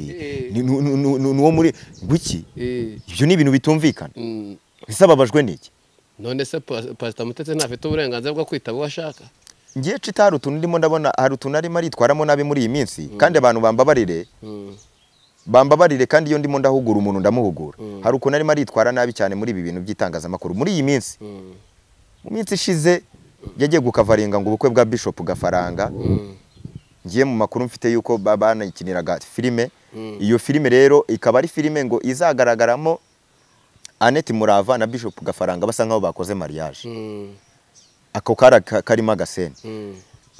Speaker 1: ni uwo muri ngwiki. Ibyo ni ibintu bitumvikana. Ese ababajwe n'iki?
Speaker 2: None se Pastor Mutesi ntafite uburenganzira bwo kwitaba uwo ashaka?
Speaker 1: Ngiye Chita hari utuntu ndimo ndabona, hari utuntu arimo aritwaramo nabi muri iyi minsi, kandi abantu bambabarire, bambabarire, kandi iyo ndimo ndahugura umuntu ndamuhugura. Hari ukuntu arimo aritwara nabi cyane muri ibi bintu by'itangazamakuru muri iyi minsi. Mu minsi ishize yagiye gukavaringa ngo ubukwe bwa Bishop Gafaranga. Ngiye mu makuru mfite yuko banayikiniraga filime. Iyo filime rero ikaba ari filime ngo izagaragaramo Annette Murava na Bishop Gafaranga basa nkaho bakoze mariage. Ako kara karimo agasene.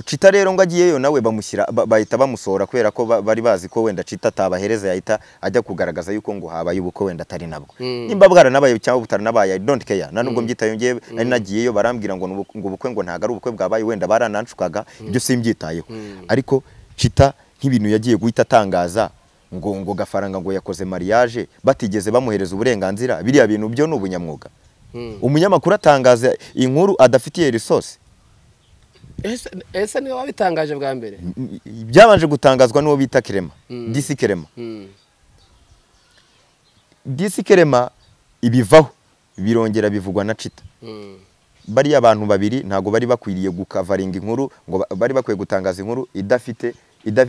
Speaker 1: Chita rero ngo agiyeyo nawe bamushyira bahita bamusohora, kubera ko bari bazi ko wenda Chita atabahereza, yahita ajya kugaragaza yuko ngo habaye ubukwe wenda atari nabwo. Nimba bwaranabaye cyangwa butaranabaye, I don't care, nta nubwo mbyitaye. Ngiye nari nagiyeyo barambwira ngo ngo ubukwe ngo ntago ari ubukwe bwabaye, wenda barananshukaga, ibyo simbyitayeho. Ariko Chita nk'ibintu yagiye guhita atangaza ngo Gafaranga ngo yakoze mariage batigeze bamuhereza uburenganzira, biriya bintu byo ni ubunyamwuga? Umunyamakuru atangaza inkuru adafitiye resource?
Speaker 2: Ese niwe wabitangaje bwa mbere?
Speaker 1: Byabanje gutangazwa n'uwo bita Kerema, DC Kerema. DC Kerema ibivaho, birongera bivugwa na Chita. Bariya abantu babiri ntabwo bari bakwiriye gukavaringa inkuru, ngo bari bakwiye gutangaza inkuru idafite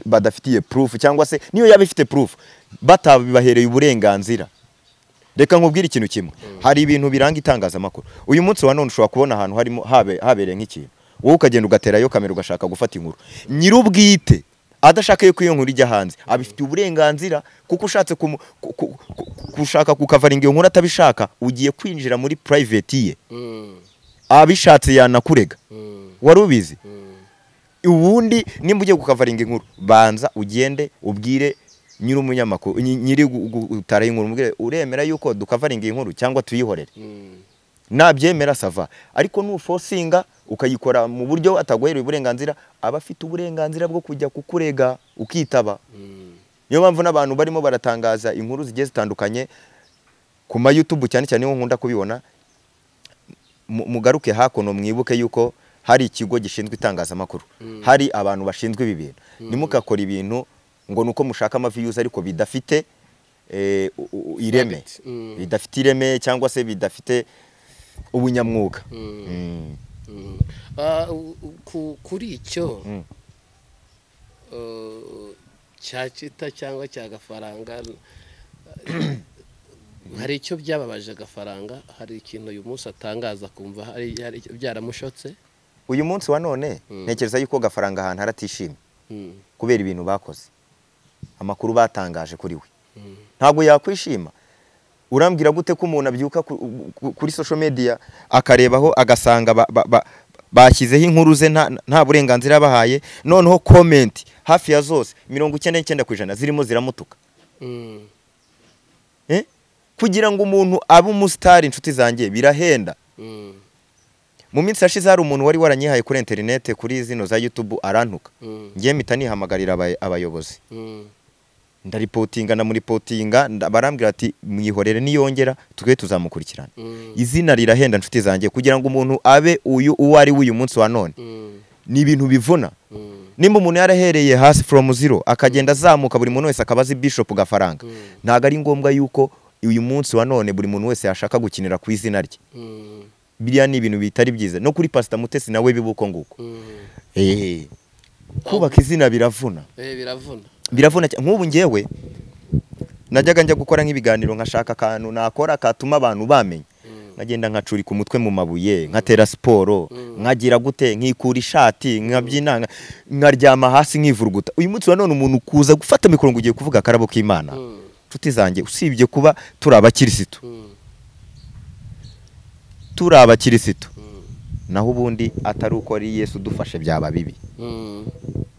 Speaker 1: badafitiye proof, cyangwa se niyo yaba ifite proof batabibahereye uburenganzira. Reka nkubwire ikintu kimwe: hari ibintu biranga itangazamakuru. Uyu munsi wa none ushobora kubona ahantu harimo habereye nk'ikintu, wowe ukagenda ugaterayo kamera ugashaka gufata inkuru. Nyir'ubwite adashaka yuko iyo nkuru ijya hanze, abifitiye uburenganzira, kuko ushatse gushaka kukavaringa iyo nkuru atabishaka, ugiye kwinjira muri private ye. Abishatse yanakurega. Wari ubizi? Ubundi nimba ugiye gukavaringa inkuru, banza ugende ubwire nyiri umunyamakuru, nyiri gutara inkuru, umubwire: "Uremera yuko dukavaringa iyi nkuru cyangwa tuyihorere?" Nabyemera, ça va. Ariko nufosinga ukayikora mu buryo ataguhereye uburenganzira, aba afite uburenganzira bwo kujya kukurega ukitaba. Niyo mpamvu n'abantu barimo baratangaza inkuru zigiye zitandukanye ku ma YouTube cyane cyane niho nkunda kubibona, mugaruke hakuno, mwibuke yuko hari ikigo gishinzwe itangazamakuru, hari abantu bashinzwe ibi bintu. Ntimugakore ibintu ngo nuko mushaka ama views ariko bidafite ireme,
Speaker 2: Habit.
Speaker 1: Bidafite ireme cyangwa se bidafite ubunyamwuga.
Speaker 2: Kuri icyo, Cya Cita cyangwa cya Gafaranga, hari icyo byababaje Gafaranga? Hari ikintu uyu munsi atangaza kumva hari byaramushotse?
Speaker 1: Uyu munsi wa none ntekereza yuko Gafaranga ahantu haratishimye kubera ibintu bakoze, amakuru batangaje kuri we. Ntabwo yakwishima. Urambwira gute ko umuntu abyuka kuri social media akarebaho agasanga bashyizeho inkuru ze nta burenganzira bahaye, noneho comment hafi ya zose 99% zirimo ziramutuka. Kugira ngo umuntu abe umusitari, inshuti zanjye, birahenda. Mu minsi yashize hari umuntu wari waranyihaye kuri internet, kuri zino za YouTube, arantuka. Ngiye mpita nihamagarira abayobozi, ndaripotinga, ndamuripotinga, barambwira ati mwihorere niyongera twe tuzamukurikirana. Izina rirahenda, inshuti zanjye, kugira ngo umuntu abe uyu uwo ari uyu munsi wa none ni ibintu bivuna. Nimba umuntu yarahereye hasi from zero akagenda azamuka, buri muntu wese akaba azi Bishop Gafaranga, ntabwo ari ngombwa yuko uyu munsi wa none buri muntu wese yashaka gukinira ku izina rye. Biriya ni ibintu bitari byiza. No kuri Pastor Mutesi nawe bibuko nguko. Kubaka izina biravuna.
Speaker 2: Biravuna.
Speaker 1: Biravuna. Nk'ubu ngewe najyaga njya gukora nk'ibiganiro, nkashaka akantu nakora katuma abantu bamenya, nkagenda nkacurika umutwe mu mabuye, nkatera siporo, nkagira gute, nkikura ishati, nkabyina, nkaryama hasi nkivuruguta. Uyu munsi wa none umuntu kuza gufata mikoro ngo ugiye kuvuga akarabo k'Imana, inshuti zanjye, usibye kuba turi abakirisitu, turi abakirisitu, naho ubundi atari uko ari Yesu dufashe byaba bibi.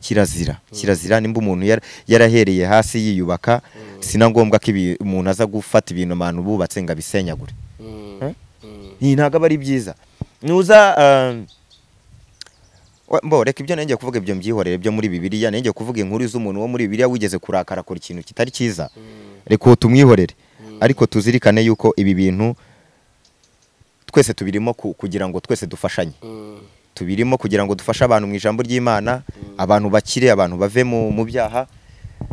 Speaker 1: Kirazira, kirazira. Nimba umuntu yarahereye hasi yiyubaka, sina ngombwa ko umuntu aza gufata ibintu abantu bubatse ngo abisenyagure. Ntabwo aba ari byiza. Nuza mbo reka ibyo nenge kuvuga ibyo mbyihorere byo muri Bibiliya, nenge kuvuga inkuru z'umuntu wo muri Bibiliya wigeze kurakara akora ikintu kitari cyiza, reka tumwihorere. Ariko tuzirikane yuko ibi bintu twese tubirimo kugira ngo twese dufashanye. Tubirimo kugira ngo dufashe abantu mu ijambo ry'Imana, abantu bakire, abantu bave mu byaha.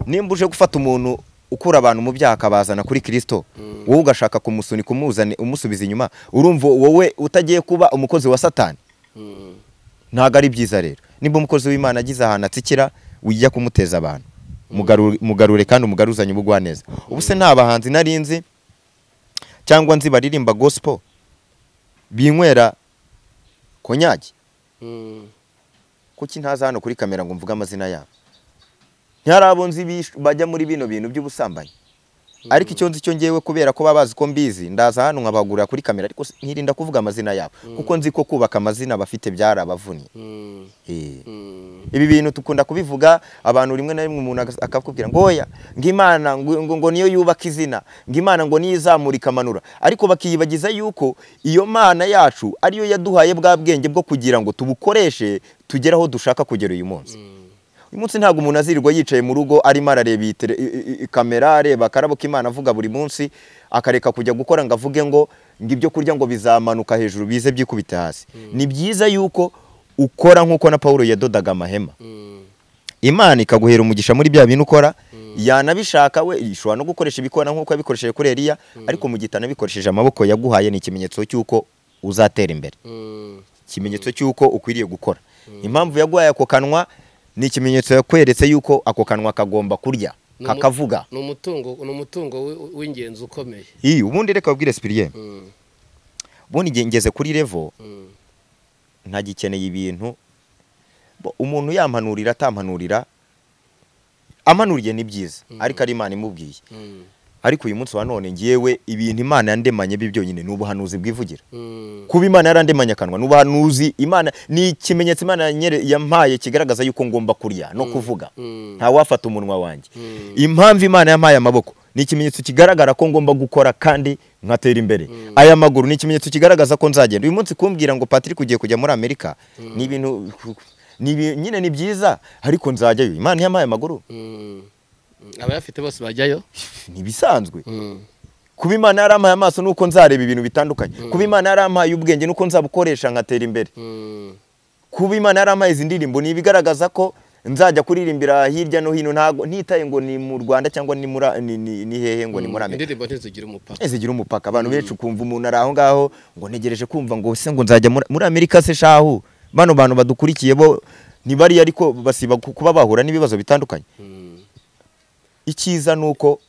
Speaker 1: Nimba uje gufata umuntu ukura abantu mu byaha akabazana kuri Kristo, wowe ugashaka kumusunika umuzane umusubiza inyuma, urumva wowe utagiye kuba umukozi wa Satani. Ntabwo ari byiza rero. Nimba umukozi w'Imana agize ahantu atsikira, ujya kumuteza abantu, mugarure kandi umugaruzanye ubugwaneza. Ubu se nta bahanzi narinzi cyangwa nzi baririmba gospel binywera konyagi? Kuki ntaza hano kuri kamera ngo mvuge amazina yabo? Ntarabo nzi bajya muri bino bintu by'ubusambanyi. Ariko icyo nzi cyo ngewe, kubera ko babazi ko mbizi, ndaza hano nkabagurira kuri kamera, ariko nkirinda kuvuga amazina yabo, kuko nzi ko kubaka amazina bafite byarabavunnye. Ibi bintu tukunda kubivuga abantu rimwe na rimwe, umuntu akakubwira ngo oya, ngo Imana ngo niyo yubaka izina, ngo Imana ngo niyo izamurika amanura, ariko bakiyibagiza yuko iyo Mana yacu ariyo yaduhaye bwa bwenge bwo kugira ngo tubukoreshe tugere aho dushaka kugera uyu munsi. Uyu munsi ntabwo umuntu azirirwa yicaye mu rugo arimo arareba kamera, areba akarabo k'Imana avuga buri munsi, akareka kujya gukora ngo avuge ngo ibyo kurya ngo bizamanuka hejuru bize byikubita hasi. Ni byiza yuko ukora nk'uko na Paulo yadodaga amahema, Imana ikaguhera umugisha muri bya bintu ukora. Yanabishaka we ishobora no gukoresha ibikora nk'uko yabikoresheje kuri Eliya, ariko mu gitana bikoresheje amaboko yaguhaye, ni ikimenyetso cy'uko uzatera imbere, ikimenyetso cy'uko ukwiriye gukora. Impamvu yaguhaye ako kanwa ni ikimenyetso yakweretse yuko ako kanwa kagomba kurya kakavuga.
Speaker 2: Ni umutungo w'ingenzi ukomeye.
Speaker 1: Ubundi reka babwire Cyprien, ubundi ngeze kuri level ntagikeneye ibintu. Umuntu yampanurira atampanurira, amanuriye ni byiza, ariko ari Imana imubwiye. Ariko uyu munsi wa none ngiyewe ibintu Imana yandemanye byonyine ni ubuhanuzi bwivugira. Kuba Imana yarandemanye akanwa ni ubuhanuzi. Imana ni ikimenyetso Imana yampaye kigaragaza yuko ngomba kurya no kuvuga, nta wafata umunwa wanjye. Impamvu Imana yampaye amaboko ni ikimenyetso kigaragara ko ngomba gukora kandi nkatera imbere. Aya maguru ni ikimenyetso kigaragaza ko nzagenda. Uyu munsi kumbwira ngo Patrick ugiye kujya muri Amerika ni ibintu nyine ni byiza, ariko nzajyayo. Imana yampaye amaguru,
Speaker 2: abayafite bose bajyayo,
Speaker 1: ni bisanzwe. Kuba Imana yarampaye amaso nuko nzareba ibintu bitandukanye. Kuba Imana yarampaye ubwenge nuko nzabukoresha nkatera imbere. Kuba Imana yarampaye izi ndirimbo ni ibigaragaza ko nzajya kuririmbira hirya no hino, ntago ntitaye ngo ni mu Rwanda cyangwa ni muri ni hehe ngo ni muri Amerika.
Speaker 2: Indirimbo ntizigira umupaka,
Speaker 1: ntizigira umupaka. Abantu benshi ukumva umuntu ari aho ngaho ngo ntegereje kumva ngo se ngo nzajya muri Amerika se shahu. Bano bantu badukurikiye bo ntibari, ariko basiba kuba bahura n'ibibazo bitandukanye. Icyiza nuko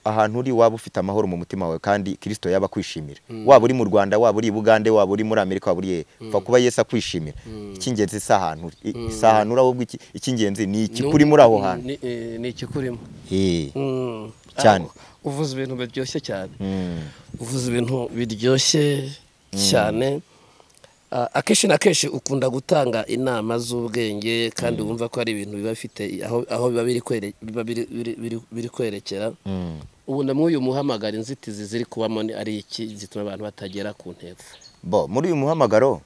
Speaker 1: ahantu uri waba ufite amahoro mu mutima wawe kandi Kristo yaba kwishimira. Waba uri mu Rwanda, waba uri i Bugande, waba uri muri Amerika, waba uri pfa kuba Yesu akwishimira. Icy'ingenzi si ahantu si ahantu uri, ahubwo icy'ingenzi ni ikikuri muri aho hantu.
Speaker 2: Ni ikikurimo.
Speaker 1: Cyane.
Speaker 2: Uvuze ibintu biryoshye cyane. Uvuze ibintu biryoshye cyane. Akenshi na kenshi ukunda gutanga inama z'ubwenge kandi wumva ko ari ibintu biba bifite aho biba biri kwerekera. Ubu muri uyu muhamagaro inzitizi ziri kubamo ari iki zituma abantu batagera ku ntego?
Speaker 1: Bo muri uyu muhamagaro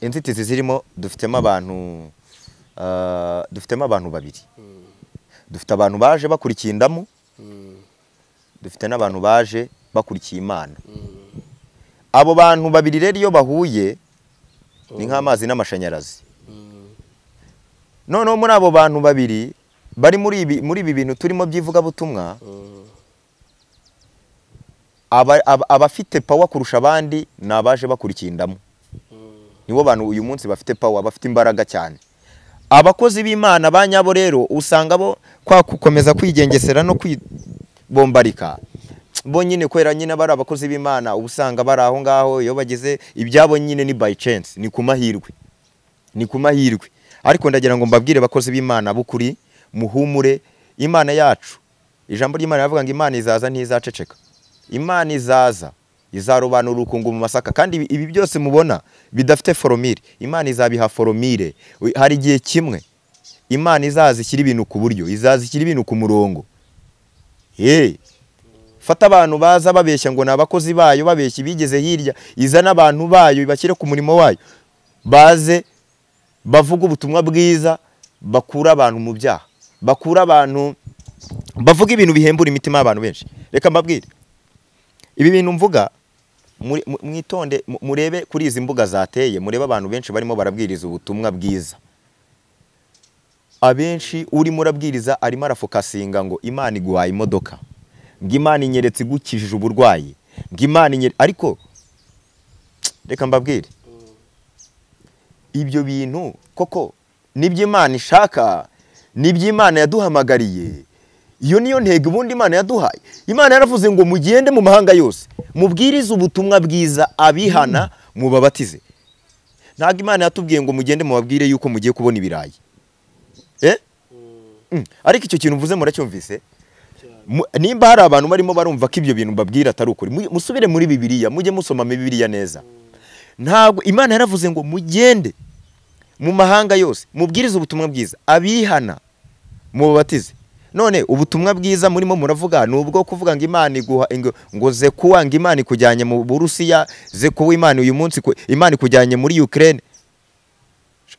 Speaker 1: inzitizi zirimo, dufitemo abantu babiri. Dufite abantu baje bakurikiye indamu, dufite n'abantu baje bakurikiye Imana. Abo bantu babiri rero iyo bahuye ni nk'amazi n'amashanyarazi. Noneho muri abo bantu babiri bari muri ibi bintu turimo by'ivugabutumwa, abafite power kurusha abandi ni abaje bakurikiye indamu. Nibo bantu uyu munsi bafite power, bafite imbaraga cyane. Abakozi b'Imana ba nyabo rero usanga bo kwa gukomeza kwigengesera no kwibombarika, bo nyine kwera nyine bari abakozi b'Imana, ubusanga bari aho ngaho iyo bageze ibyabo nyine ni by chance, ni kumahirwe, ni kumahirwe. Ariko ndagira ngo mbabwire abakozi b'Imana bukuri, muhumure. Imana yacu, ijambo ry'Imana rivuga ngo Imana izaza ntizaceceka. Imana izaza izarobanura urukungu mu masaka, kandi ibi byose mubona bidafite foromire, Imana izabiha foromire. Hari igihe kimwe Imana izaza ishyira ibintu ku buryo, izaza ishyira ibintu ku murongo. Fata abantu baza babeshya ngo nabakozi bayo, babeshya bigeze hirya, izana abantu bayo ibashyire ku murimo wayo, baze bavuga ubutumwa bwiza, bakura abantu mu byaha, bakura abantu, bavuga ibintu bihembura imitima y'abantu benshi. Reka mbabwire ibi bintu mvuga, mwitonde, murebe kuri izi mbuga zateye, murebe abantu benshi barimo barabwiriza ubutumwa bwiza. Abenshi urimo urabwiriza arimo arafokasinga ngo Imana iguhaye imodoka, ngo Imana inyeretse igukijije uburwayi, ngo Imana inyeretse. Ariko reka mbabwire, ibyo bintu koko nibyo Imana ishaka, nibyo Imana yaduhamagariye. Iyo niyo ntego ubundi Imana yaduhaye. Imana yaravuze ngo mugende mu mahanga yose, mubwirize ubutumwa bwiza, abihana mubabatize. Ntabwo Imana yatubwiye ngo mugende mubabwire yuko mugiye kubona ibirayi. Ariko icyo kintu mvuze muracyumvise? Nimba hari abantu barimo barumva ko ibyo bintu mbabwira atari ukuri, musubire muri Bibiliya, mujye musoma Bibiliya neza. Ntabwo Imana yaravuze ngo mugende mu mahanga yose, mubwirize ubutumwa bwiza, abihana mubabatize. None ubutumwa bwiza murimo muravuga nubwo kuvuga ngo Imana iguha ngo zekuwa, ngo Imana ikujyanye mu Burusiya, zekuwa Imana uyu munsi Imana ikujyanye muri Ukraine.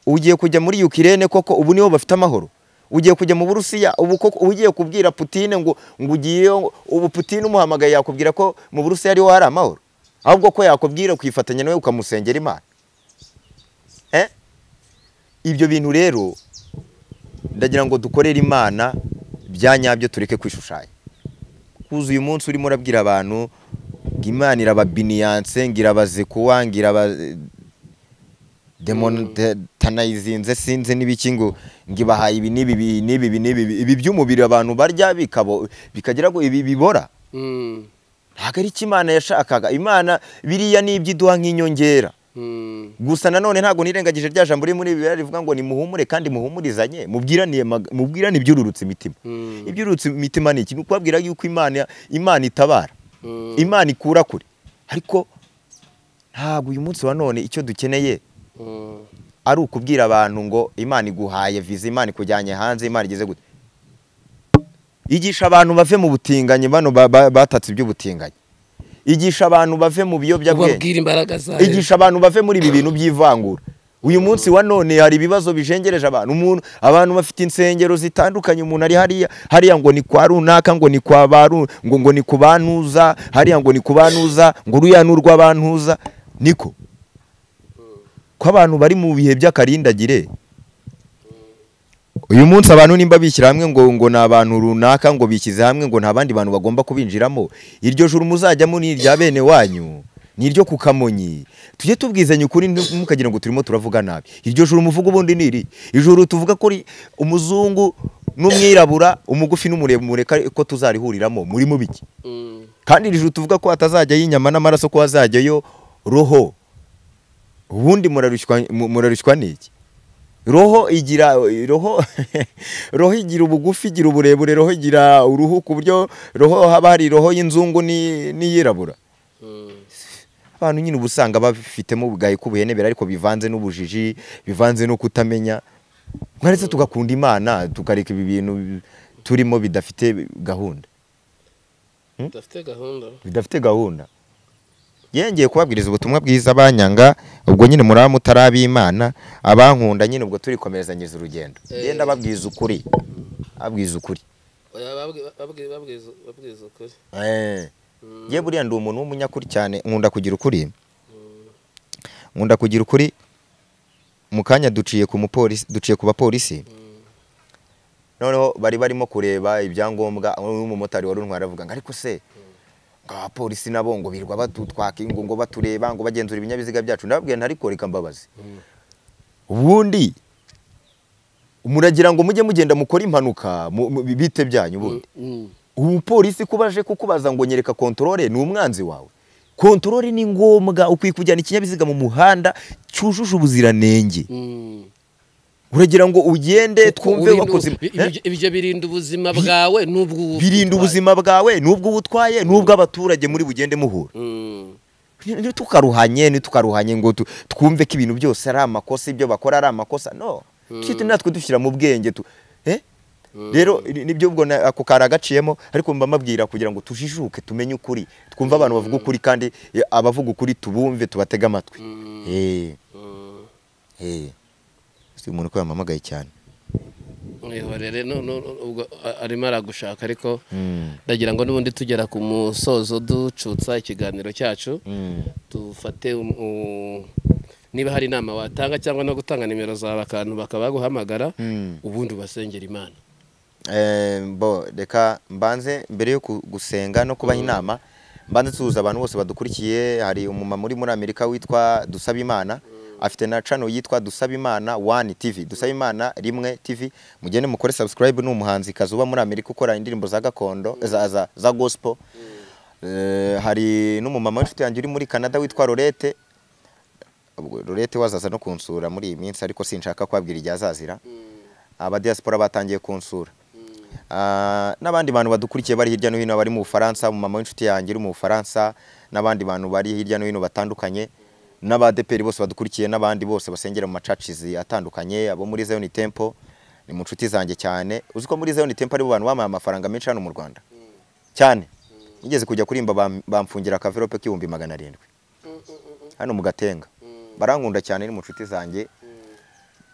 Speaker 1: Ugiye kujya muri Ukraine koko ubu niho bafite amahoro? Ugiye kujya mu Burusiya ubu koko ugiye kubwira Putin ngo ugiye ubu Putin umuhamagaye yakubwira ko mu Burusiya ariho hari amahoro? Ahubwo ko yakubwira kwifatanya nawe ukamusengera Imana. Ibyo bintu rero ndagira ngo dukorere Imana bya nyabyo, tureke kwishushanya. Kuza uyu munsi urimo urabwira abantu ngo Imana irababiniyanse, ngo irabazekuwa, ngo iraba demonetanizinze, sinze n'ibiki, ngo ngibahaye ibi n'ibi n'ibi n'ibi ibi by'umubiri abantu barya bikabo bikagira ngo ibi bibora. Ntabwo ari Imana yashakaga. Imana biriya n'ibyo iduha nk'inyongera. Gusa nanone ntabwo nirengagije rya jambo riri muri Bibiliya rivuga ngo ni muhumure kandi muhumurizanye, mubwirane ibyururutse imitima. Ibyururutse imitima ni iki? Ni ukubabwira yuko Imana itabara, Imana ikura kure. Ariko ntabwo uyu munsi wa none icyo dukeneye ari ukubwira abantu ngo Imana iguhaye visa, Imana ikujyanye hanze, Imana igeze gute. Igisha abantu bave mu butinganyi, bano batatse iby'ubutinganyi. Igisha abantu bave mu biyobyabwenge, igisha abantu bave muri ibi bintu by'ivangura. Uyu munsi wa none hari ibibazo bijengereje abantu. Abantu bafite insengero zitandukanye, umuntu ari hariya hariya ngo ni kwa runaka, ngo ni kwa baru, ngo ni kubanuza, hariya ngo ni kubanuza, ngo ruya nurwa abantuza. Niko ko abantu bari mu bihe by'akarindagire. Uyu munsi abantu nimba bishyira hamwe ngo ni abantu runaka, ngo bishyize hamwe, ngo nta bandi bantu bagomba kubinjiramo, iryo juru muzajyamo ni irya bene wanyu, ni iryo ku Kamonyi. Tujye tubwizanye ukuri, ntimukagira ngo turimo turavuga nabi. Iryo juru muvuga ubundi ni iri ijuru tuvuga ko umuzungu n'umwirabura, umugufi n'umuremure ko tuzarihuriramo muri mu biki? Kandi iri juru tuvuga ko hatazajyayo inyama n'amaraso, ko hazajyayo roho. Ubundi murarushywa n'iki? Roho igira roho roho igira ubugufi, igira uburebure, roho igira uruhu, ku buryo roho haba hari roho y'inzungu n'iyirabura. Abantu nyine ubusanga bafitemo ubugaye k'ubuhenebera, ariko bivanze n'ubujiji, bivanze no kutamenya. Mwaretse tugakunda Imana, tukareka ibi bintu turimo bidafite gahunda. Bidafite gahunda. Yengeye kubabwiriza ubutumwa bwiza banyanga, ubwo nyine muraba mutarabimana, abankunda nyine ubwo turikomerezanyiriza urugendo. Genda babwiza ukuri. Abwiza ukuri.
Speaker 2: Babwiza ukuri.
Speaker 1: Ye buriya ndi umuntu w'umunyakuri cyane, nkunda kugira ukuri. Nkunda kugira ukuri. Mu kanya duciye ku mupolisi, duciye ku bapolisi. Noneho bari barimo kureba ibyangombwa, umumotari wari untwara avuga ngo ariko se abapolisi nabo ngo birwa batutwaka ngo batureba ngo bagenzura ibinyabiziga byacu. Ndababwiye ntariko reka mbabaze. Ubundi muragira ngo mujye mugenda mukora impanuka bite byanyu ubundi. Umupolisi kubaje kukubaza ngo nyereka controle ni umwanzi wawe. Controle ni ngombwa, ukwiye kujyana ikinyabiziga mu muhanda cyujuje ubuziranenge. Uragira ngo ugende twumve wakoze
Speaker 2: ibyo birinda ubuzima bwawe n'ubwo
Speaker 1: birinda ubuzima bwawe n'ubwo ubutwaye n'ubwo abaturage muri bugende muhura. Ntitukaruhanye ngo twumve ko ibintu byose ari amakosa, ibyo bakora ari amakosa. No, twite natwe dushyira mu bwenge tu. Rero nibyo ubwo ako karagaciyemo, ariko mba mabwira kugira ngo tujijuke tumenye ukuri, twumve abantu bavuga ukuri, kandi abavuga ukuri tubumve tubatega amatwi. Umuntu ko yamamagaye cyane.
Speaker 2: Mwihorere no ubwo arimo aragushaka, ariko ndagira ngo n'ubundi tugera ku musozo ducutsa ikiganiro cyacu, tufate niba hari inama watanga cyangwa no gutanga nimero zawe akantu bakabaguhamagara, ubundi ubasengera Imana.
Speaker 1: Bo reka mbanze mbere yo gusenga no kubaha inama, mbanze tuza abantu bose badukurikiye. Hari umumama uri muri Amerika witwa Dusabimana, afite na channel yitwa Dusabimana 1 TV, Dusabimana 1 TV. Mugende mukore subscribe, ni umuhanzi kazuba muri Amerika ukora indirimbo za gakondo za gospel. Hari n'umumama w'inshuti yanjye uri muri Canada witwa Lorette. Lorette wazaza no kunsura muri iyi minsi, ariko sinshaka kwabwira igihe azazira. Aba diaspora batangiye kunsura. N'abandi bantu badukurikiye bari hirya no hino, bari mu Bufaransa, umumama w'inshuti yanjye uri mu Bufaransa, n'abandi bantu bari hirya no hino batandukanye, n'abadeperi bose badukurikiye, n'abandi bose basengera mu macacizi atandukanye, abo muri Zion Temple ni mu nshuti zanjye cyane. Uzi ko muri Zion Temple ari bo bantu bamaye amafaranga menshi hano mu Rwanda cyane. Nigeze kujya kurimba bamfungira akaverope k'700,000 hano mu Gatenga. Barankunda cyane, ni mu nshuti zanjye.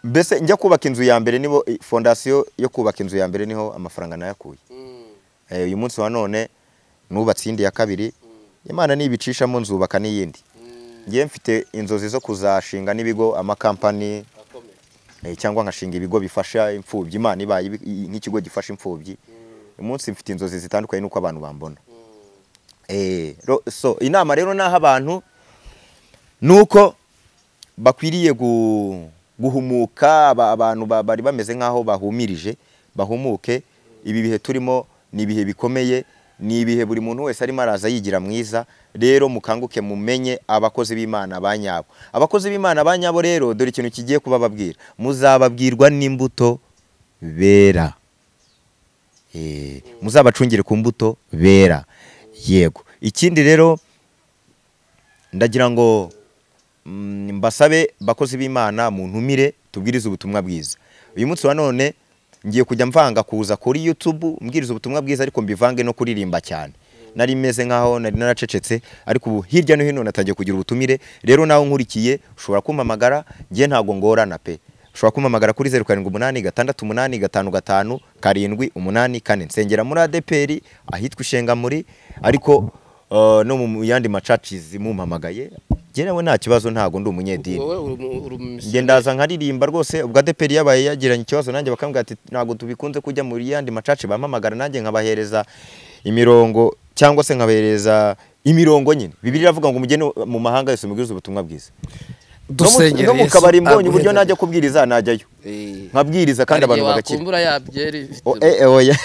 Speaker 1: Mbese njya kubaka inzu ya mbere, nibo fondation yo kubaka inzu ya mbere niho amafaranga nayakuye. Uyu munsi wa none nubatse indi ya kabiri, Imana nibicishamo nzubaka n'iyindi. Ngiye mfite inzozi zo kuzashinga n'ibigo, amakampani, cyangwa nkashinga ibigo bifasha imfubyi. Imana ibaye nk'ikigo gifasha imfubyi. Uyu munsi mfite inzozi zitandukanye nuko abantu bambona. So inama rero naho abantu nuko bakwiriye guhumuka, abantu bari bameze nkaho bahumirije, bahumuke. Ibi bihe turimo ni ibihe bikomeye, ni ibihe buri muntu wese arimo araza yigira mwiza. Rero mukanguke mumenye abakozi b'Imana banyabo. Abakozi b'Imana banyabo rero dore ikintu kigiye kubababwira, muzababwirwa n'imbuto bera. Muzabacungire ku mbuto bera. Yego. Ikindi rero ndagira ngo mbasabe bakozi b'Imana muntumire tubwirize ubutumwa bwiza. Uyu munsi wa none ngiye kujya mvanga kuza kuri YouTube mbwiriza ubutumwa bwiza, ariko mbivange no kuririmba cyane. Nari meze nkaho nari naracecetse, ariko ubu hirya no hino natangiye kugira ubutumire. Rero nawe nkurikiye ushobora kumpamagara, ngiye ntago ngorana pe. Ushobora kumpamagara kuri 0786 855 784. Nsengera muri ADPR ahitwa Ishenga muri, ariko no mu yandi macacizi mumpamagaye. Njye nawe nta kibazo, ntago ndi umunyedini. Njye ndaza nkaririmba rwose. Ubwo ADPR yabaye yagiranye ikibazo nanjye bakambwira ati ntago tubikunze kujya muri yandi macaci, bampamagara nanjye nkabahereza imirongo, cyangwa se nkabahereza imirongo nyine. Bibiliya iravuga ngo mugende mu mahanga yose mubwirize ubutumwa bwiza.
Speaker 2: Dusengere
Speaker 1: No mu
Speaker 2: Yesu
Speaker 1: kabari mbonye uburyo
Speaker 2: aguheze.
Speaker 1: najya kubwiriza najyayo. Nkabwiriza kandi abantu bagakira.
Speaker 2: Wakumbura ya byeri.
Speaker 1: Oya.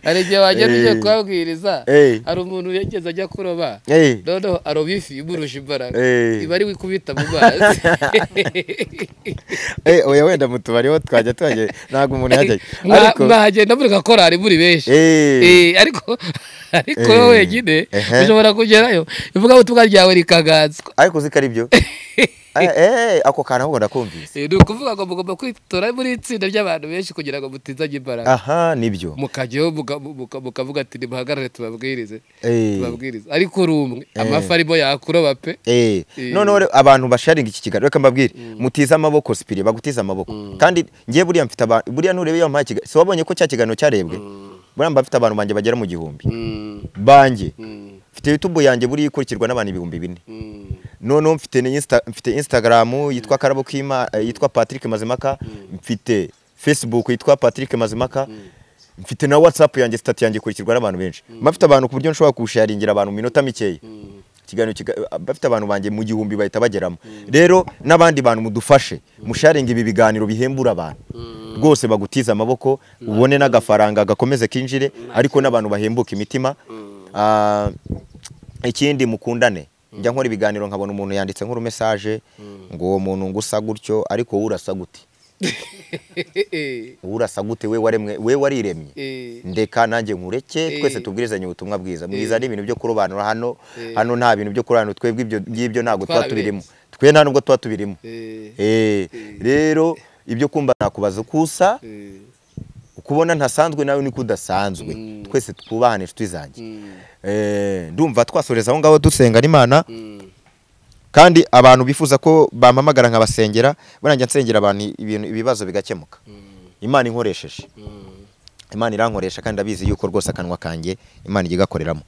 Speaker 2: Hari igihe wagera ugiye kubabwiriza, hari umuntu yageze ajya kuroba, noneho aroba ifi imurusha imbaraga, iba ari wikubita mu mazi.
Speaker 1: Oya wenda mu tubari ho twajya tuhagera, ntabwo umuntu yajyayo.
Speaker 2: Ariko mwahagenda muri gakorari muri benshi. Ariko wowe wenyine ushobora kugerayo ivugabutumwa ryawe rikaganzwa.
Speaker 1: Ariko uzi ko ari byo. Ako kantu ahubwo ndakumvise.
Speaker 2: Ni ukuvuga ngo mugomba kwitora muri itsinda ry'abantu benshi kugira ngo mutizanye imbaraga.
Speaker 1: Aha nibyo.
Speaker 2: Mukajyayo mukavuga ati nimuhagarare tubabwirize. Tubabwirize. Ariko uri umwe amafi arimo yakuroba pe.
Speaker 1: Noneho abantu basharinga iki kiganiro reka mbabwire, mutize amaboko Sipiri, bagutize amaboko. Kandi ngiye buriya mfite abantu, buriya nurebe iyo mpaye ikiganiro, si wabonye ko cya kiganiro cyarebwe? Buriya mba mfite abantu banjye bagera mu 1000. Banjye. Mfite YouTube yanjye buriya ikurikirwa n'abantu 4000. Noneho mfite Instagram yitwa Karabo Kima, yitwa Patrick Mazimaka, mfite Facebook yitwa Patrick Mazimaka, mfite na WhatsApp yanjye, status yanjye ikurikirwa n'abantu benshi. Mfite abantu ku buryo nshobora kusharingira abantu minota mikeya. Ikiganiro bafite abantu banjye mu 1000 bahita bageramo. Rero n'abandi bantu mudufashe, musharinga ibi biganiro bihembura abantu. Rwose bagutiza amaboko, ubone n'agafaranga gakomeze kinjire, ariko n'abantu bahembuka imitima. Ikindi mukundane. Njya nkora ibiganiro nkabona umuntu yanditse nkuru message ngo uwo muntu ngusa gutyo, ariko wowe urasa gute? Urasa gute we waremwe, we wariremye? Ndeka nanjye nkureke, twese tubwirizanye ubutumwa bwiza. Mwiza ni ibintu byo kurobanura hano, hano nta bintu byo kurobanura, twebwe ibyo ngibyo ntago tuba tubirimo. Twe nta nubwo tuba tubirimo. Rero ibyo kumva nakubaza ukusa, ukubona ntasanzwe nawe niko udasanzwe. Twese twubahane inshuti zanjye. Ndumva twasoreza aho ngaho dusenga n'Imana. Kandi abantu bifuza ko bampamagara nkabasengera, buranjye nsengera abantu ibintu ibibazo bigakemuka. Imana inkoresheje. Imana irankoresha kandi ndabizi yuko rwose akanwa kanjye Imana igigakoreramo.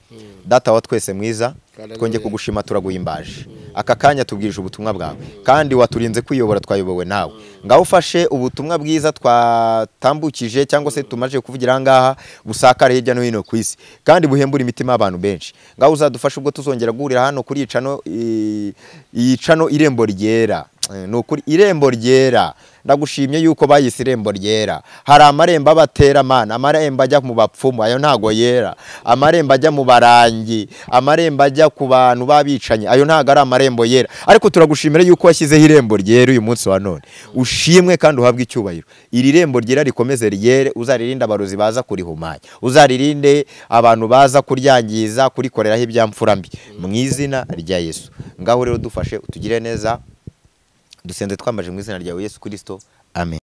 Speaker 1: Data wa twese mwiza, twongeye kugushima turaguhimbaje. Aka kanya tubwirije ubutumwa bwawe kandi waturinze kwiyobora, twayobowe nawe. Ngaho ufashe ubutumwa bwiza twatambukije cyangwa se tumaje kuvugira ngaha busakare hirya no hino ku isi kandi buhembura imitima y'abantu benshi. Ngaho uzadufasha ubwo tuzongera guhurira hano kuri icano iyicano Irembo Ryera. Ni ukuri Irembo Ryera, ndagushimye yuko bayise Irembo Ryera. Hari amarembo abatera mana, amarembo ajya mu bapfumu ayo ntago yera, amarembo ajya mu barangi, amarembo ajya ku bantu babicanye ayo ntago ari amarembo yera. Ariko turagushimira yuko washyizeho Irembo Ryera uyu munsi wa none. Ushimwe kandi uhabwe icyubahiro. Iri rembo ryera rikomeze ryere, uzaririnde abarozi baza kurihumanya, uzaririnde abantu baza kuryangiza, kurikoreraho ibyamfura mbi, mu izina rya Yesu. Ngaho rero dufashe utugire neza, dusenze twambaje mu izina rya Yesu Kristo. Amen.